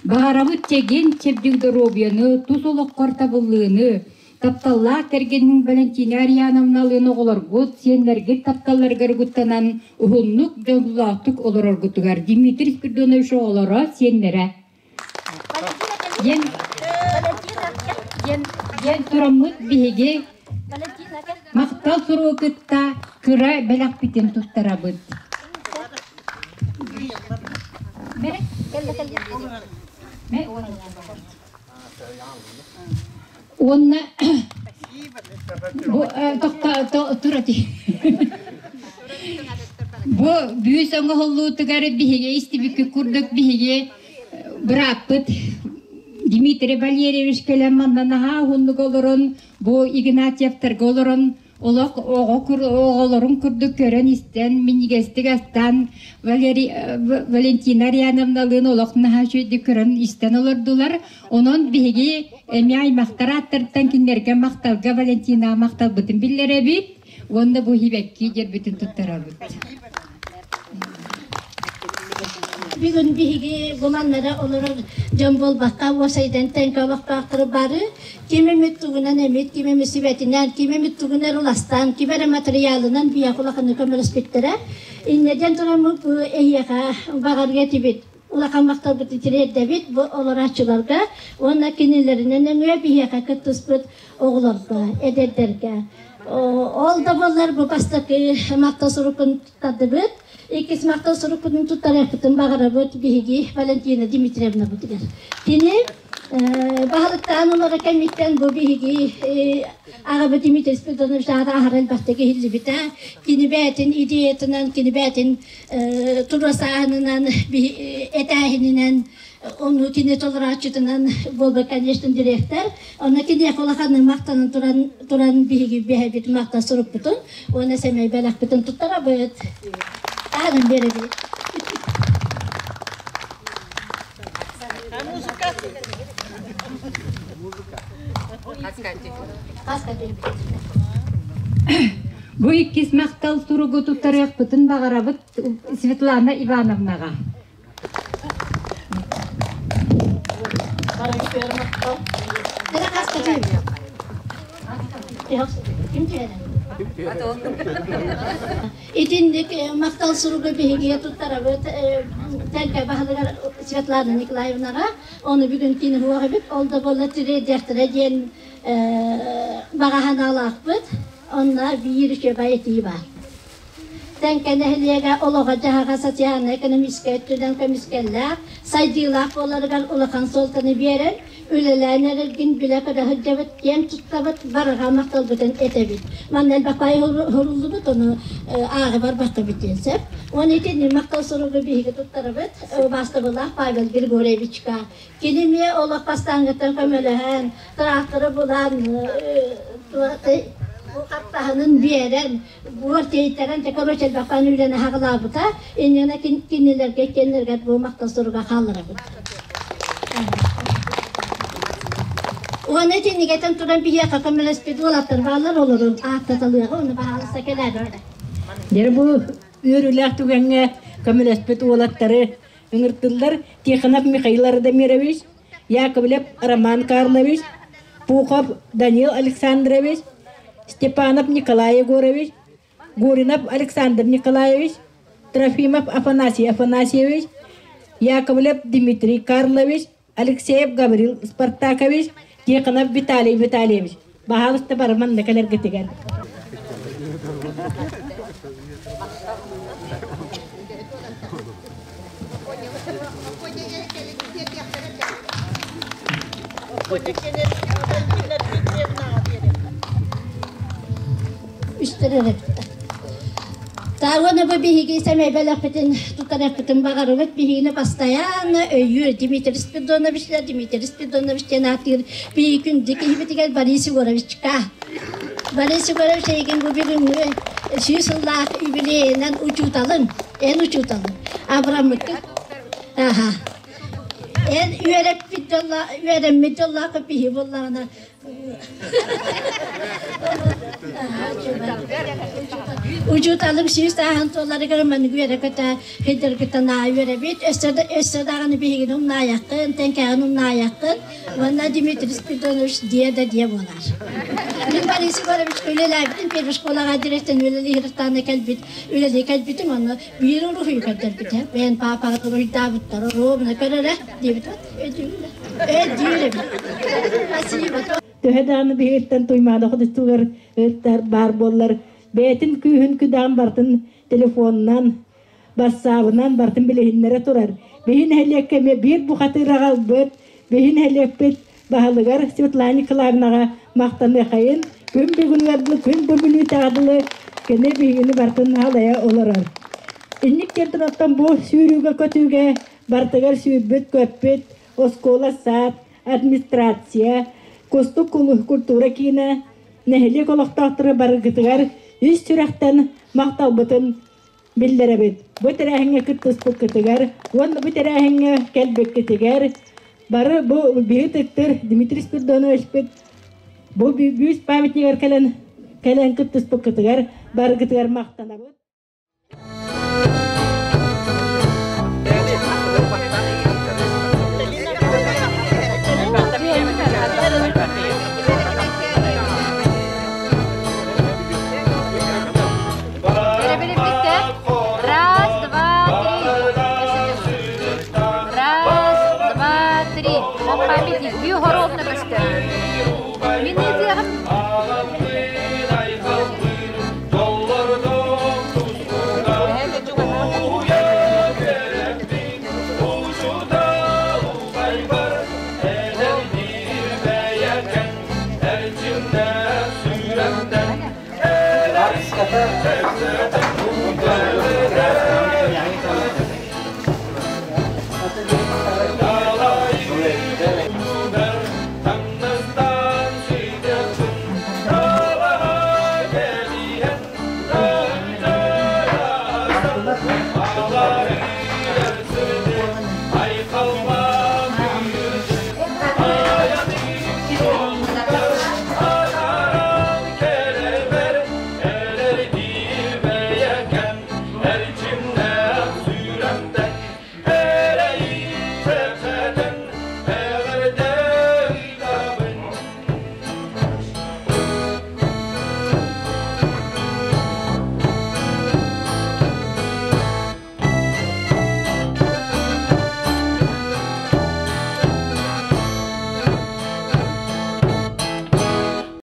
Баҕарабыт чэгиэн чэбдик доруобуйаны, тус олоххор табыллыыны, Тапталлаах кэргэниҥ Валентина Ариановналыын оҕолоргут, сиэннэргит тапталларыгар угуттанан уһуннук, дьоллоохтук олороргутугар Дмитрий Спиридонович оҕолоро, сиэннэрэ. Диэн, диэн, диэн тураммыт биһиги махтал суругу кытта кыра бэлэхпитин туттарабыт. Уонна бу турати. Бу бүүс оҥоһуллуутугар биһиги истибикки курдук биһиги бырааппыт Дмитрий Валерьевич кэлэн манна наһаа уһуннук олорон бу Игнатьевтарга олорон Олох оҕо оҕолорун курдук көрөн-истэн, минньигэстик астаан Валерий Валентина Ариановналыын олох наһаа үчүгэйдик көрөн-истэн олордулар. Онон биһиги эмиэ аймахтар ааттарыттан кинилэргэ махталга Валентинаҕа махталбытын биллэрэбит уонна бу хибэкки дьэрбитин туттарабыт. Бүгүн биһиги бу маннара олорор дьон буолбакка, уосайдан тэҥкэ олохтоохтору бары Ким эмит тугунан эмит, ким эмит сүбэтинэн, ким эмит тугун эрэ уластаан, ким эрэ матырыйаалынан биһиэхэ улаханнык көмөлөспүттэрэ. Инньэ диэн тураммыт бу эһиэхэ баҕарыа этибит. Улахан махталбытын тириэрдэбит бу олорооччуларга уонна кинилэринэн өҥүө биһиэхэ кыттыспыт оҕолорго, эдэрдэргэ. Ол да буоллар бу бастакы махтал сурукун туттардыбыт. Иккис махтал сурукпутун туттарыахпытын баҕарабыт биһиги Валентина Дмитриевнабытыгар. Кини Баһылыктаан олоро кэнниттэн бу биһиги аҕабыт Дмитрий Спиридонович аата аһара элбэхтик иһиллибитэ. Кини бэйэтин идеятынан, кини бэйэтин туруосааһынынан, этээһининэн, ону кини толорооччутунан буолба, конечно, директор. Онно киниэхэ улаханнык махтанан туран, туран биһиги биһэбит махтал сурукпутун уонна сэмэй бэлэхпитин туттарабыт. Таһынан биэрэбит. Бу иккис махтал суругу туттарыахпытын баҕарабыт Светлана Ивановнаҕа. Итинник махтал суругу биһиги туттарабыт Тэҥкэ баһылыгар Светлана Николаевнаҕа. Ону бүгүн кини суох эбит. Ол да буоллар тириэрдиэхтэрэ диэн баҕа санаалаахпыт. Онно биир үчүгэй этии баар. Тэҥкэ нэһилиэгэ олоҕо-дьаһаҕа социальнай-экономическай өттүнэн көмүскэллээх, сайдыылаах буоларыгар улахан суолтаны биэрэн, үлэлээн эрэргин билэ-көрө сылдьабыт, киэн туттабыт, барҕа махталбытын этэбит. Манна элбэх баай уһуруллубут, ону ааҕы барбаттабыт диэн сөп. Уонна итини махтал суругу биһиги туттарабыт убаастабыллаах Павел Григорьевичка. Кини эмиэ олох бастааҥҥыттан көмөлөһөн, тракторы булан, Хаптаһынын биэрэн, буор тиэйтэрэн, те короче элбэхтэн үлэни хаҕылаабыта, инньэнэ кинилэргэ кинилэргэ бу махтал суруга хаалларабыт. Уонна итиннигэтэн туран биһиэхэ көмөлөспүт уолаттар бааллар олорун ааттаталыаҕа, оны баһаалыста кэлээр. Дьэ бу үөрүүлээх түгэҥҥэ көмөлөспүт уолаттары ыҥыртыллар Тихонов Михаил Радомирович, Яковлев Роман Карлович, Пухов Данил Александрович, Степанов Николай Егорович, Гуринов Александр Николаевич, Трофимов Афанасий Афанасьевич, Яковлев Дмитрий Карлович, Алексеев Гаврил Спартакович, Тихонов Виталий Витальевич. Баһаалыста барыман да кэлэргитигэр. Тауана бу биһиги сэмэй бэлэхпитин тутарыахпытын баҕарыбыт. Биһигини бастайаанна өйүүр Дмитрий Спиридонович Дмитрий Спиридонович диэн ааттыыр биһиги күндү киһибитигэр Борис Егоровичка. Борис Егорович эйигин бу бүгүҥҥү сүүс сыллаах юбилейынан учууталын, эн учууталын абыраммыккын. Аха. Эн үөрэппит дьолла, үөрэммит дьоллоох биһи буоллаҕына Учууталым сүүс ааһан туоларыгар маннык үөрэ-көтө хидыргытан үөрэбит. Өссө даҕаны биһигини умнаайаххын, тэҥкэҕин умнаайаххын. Уонна Дмитрий Спиридонович диэ да диэ буолар. Мин Борис Егорович үлэлээбитим, первый школаҕа директор үлэлиир кэлбит, үлэлии кэлбитим, онно биир уруһуйу көрдөрбүтэ. Бэйэн паапаҕа уруһуйдаабыттар, ровно көрөрө диэбит. Өйдүүр эбит. Спасибо. Төһө даҕаны биһириттэн Туймаада хотустугар ыттар баар буоллар, бэйэтин күүһүн күдэҕин бартын телефонунан, бассаабынан бартын билиһиннэрэ турар. Биһи нэһилиэккэ эмиэ биир бухатыыр аҕалбыт, биһи нэһилиэкпит баһылыгар Светлана Николаевнаҕа махтаныахайын, күн бүгүнүгэр дылы, күн бүгүнүүтэҕэ дылы кини биһигини бартын халайа олорор. Инник диэн оттон бу сүүрүүгэ-көтүүгэ Барытыгар сүүрбүт-көппүт оскуола, саад, администрация, Кустук культура киинэ, нэһилиэк олохтоохторо барыгытыгар ис сүрэхтэн махталбытын биллэрэбит. Бу тэрээһиҥҥэ кыттыспыккытыгар уонна бу тэрээһиҥҥэ кэлбиккитигэр бары бу биһи ытыктыр Дмитрий Спиридоновичпыт бу бүүс памятнигар кэлэн кэлэн кыттыспыккытыгар барыгытыгар махтанабыт. Раз, два, три. Раз, два, три. Ол памятник бүү хоровна көстөр. Мин этиэҕим.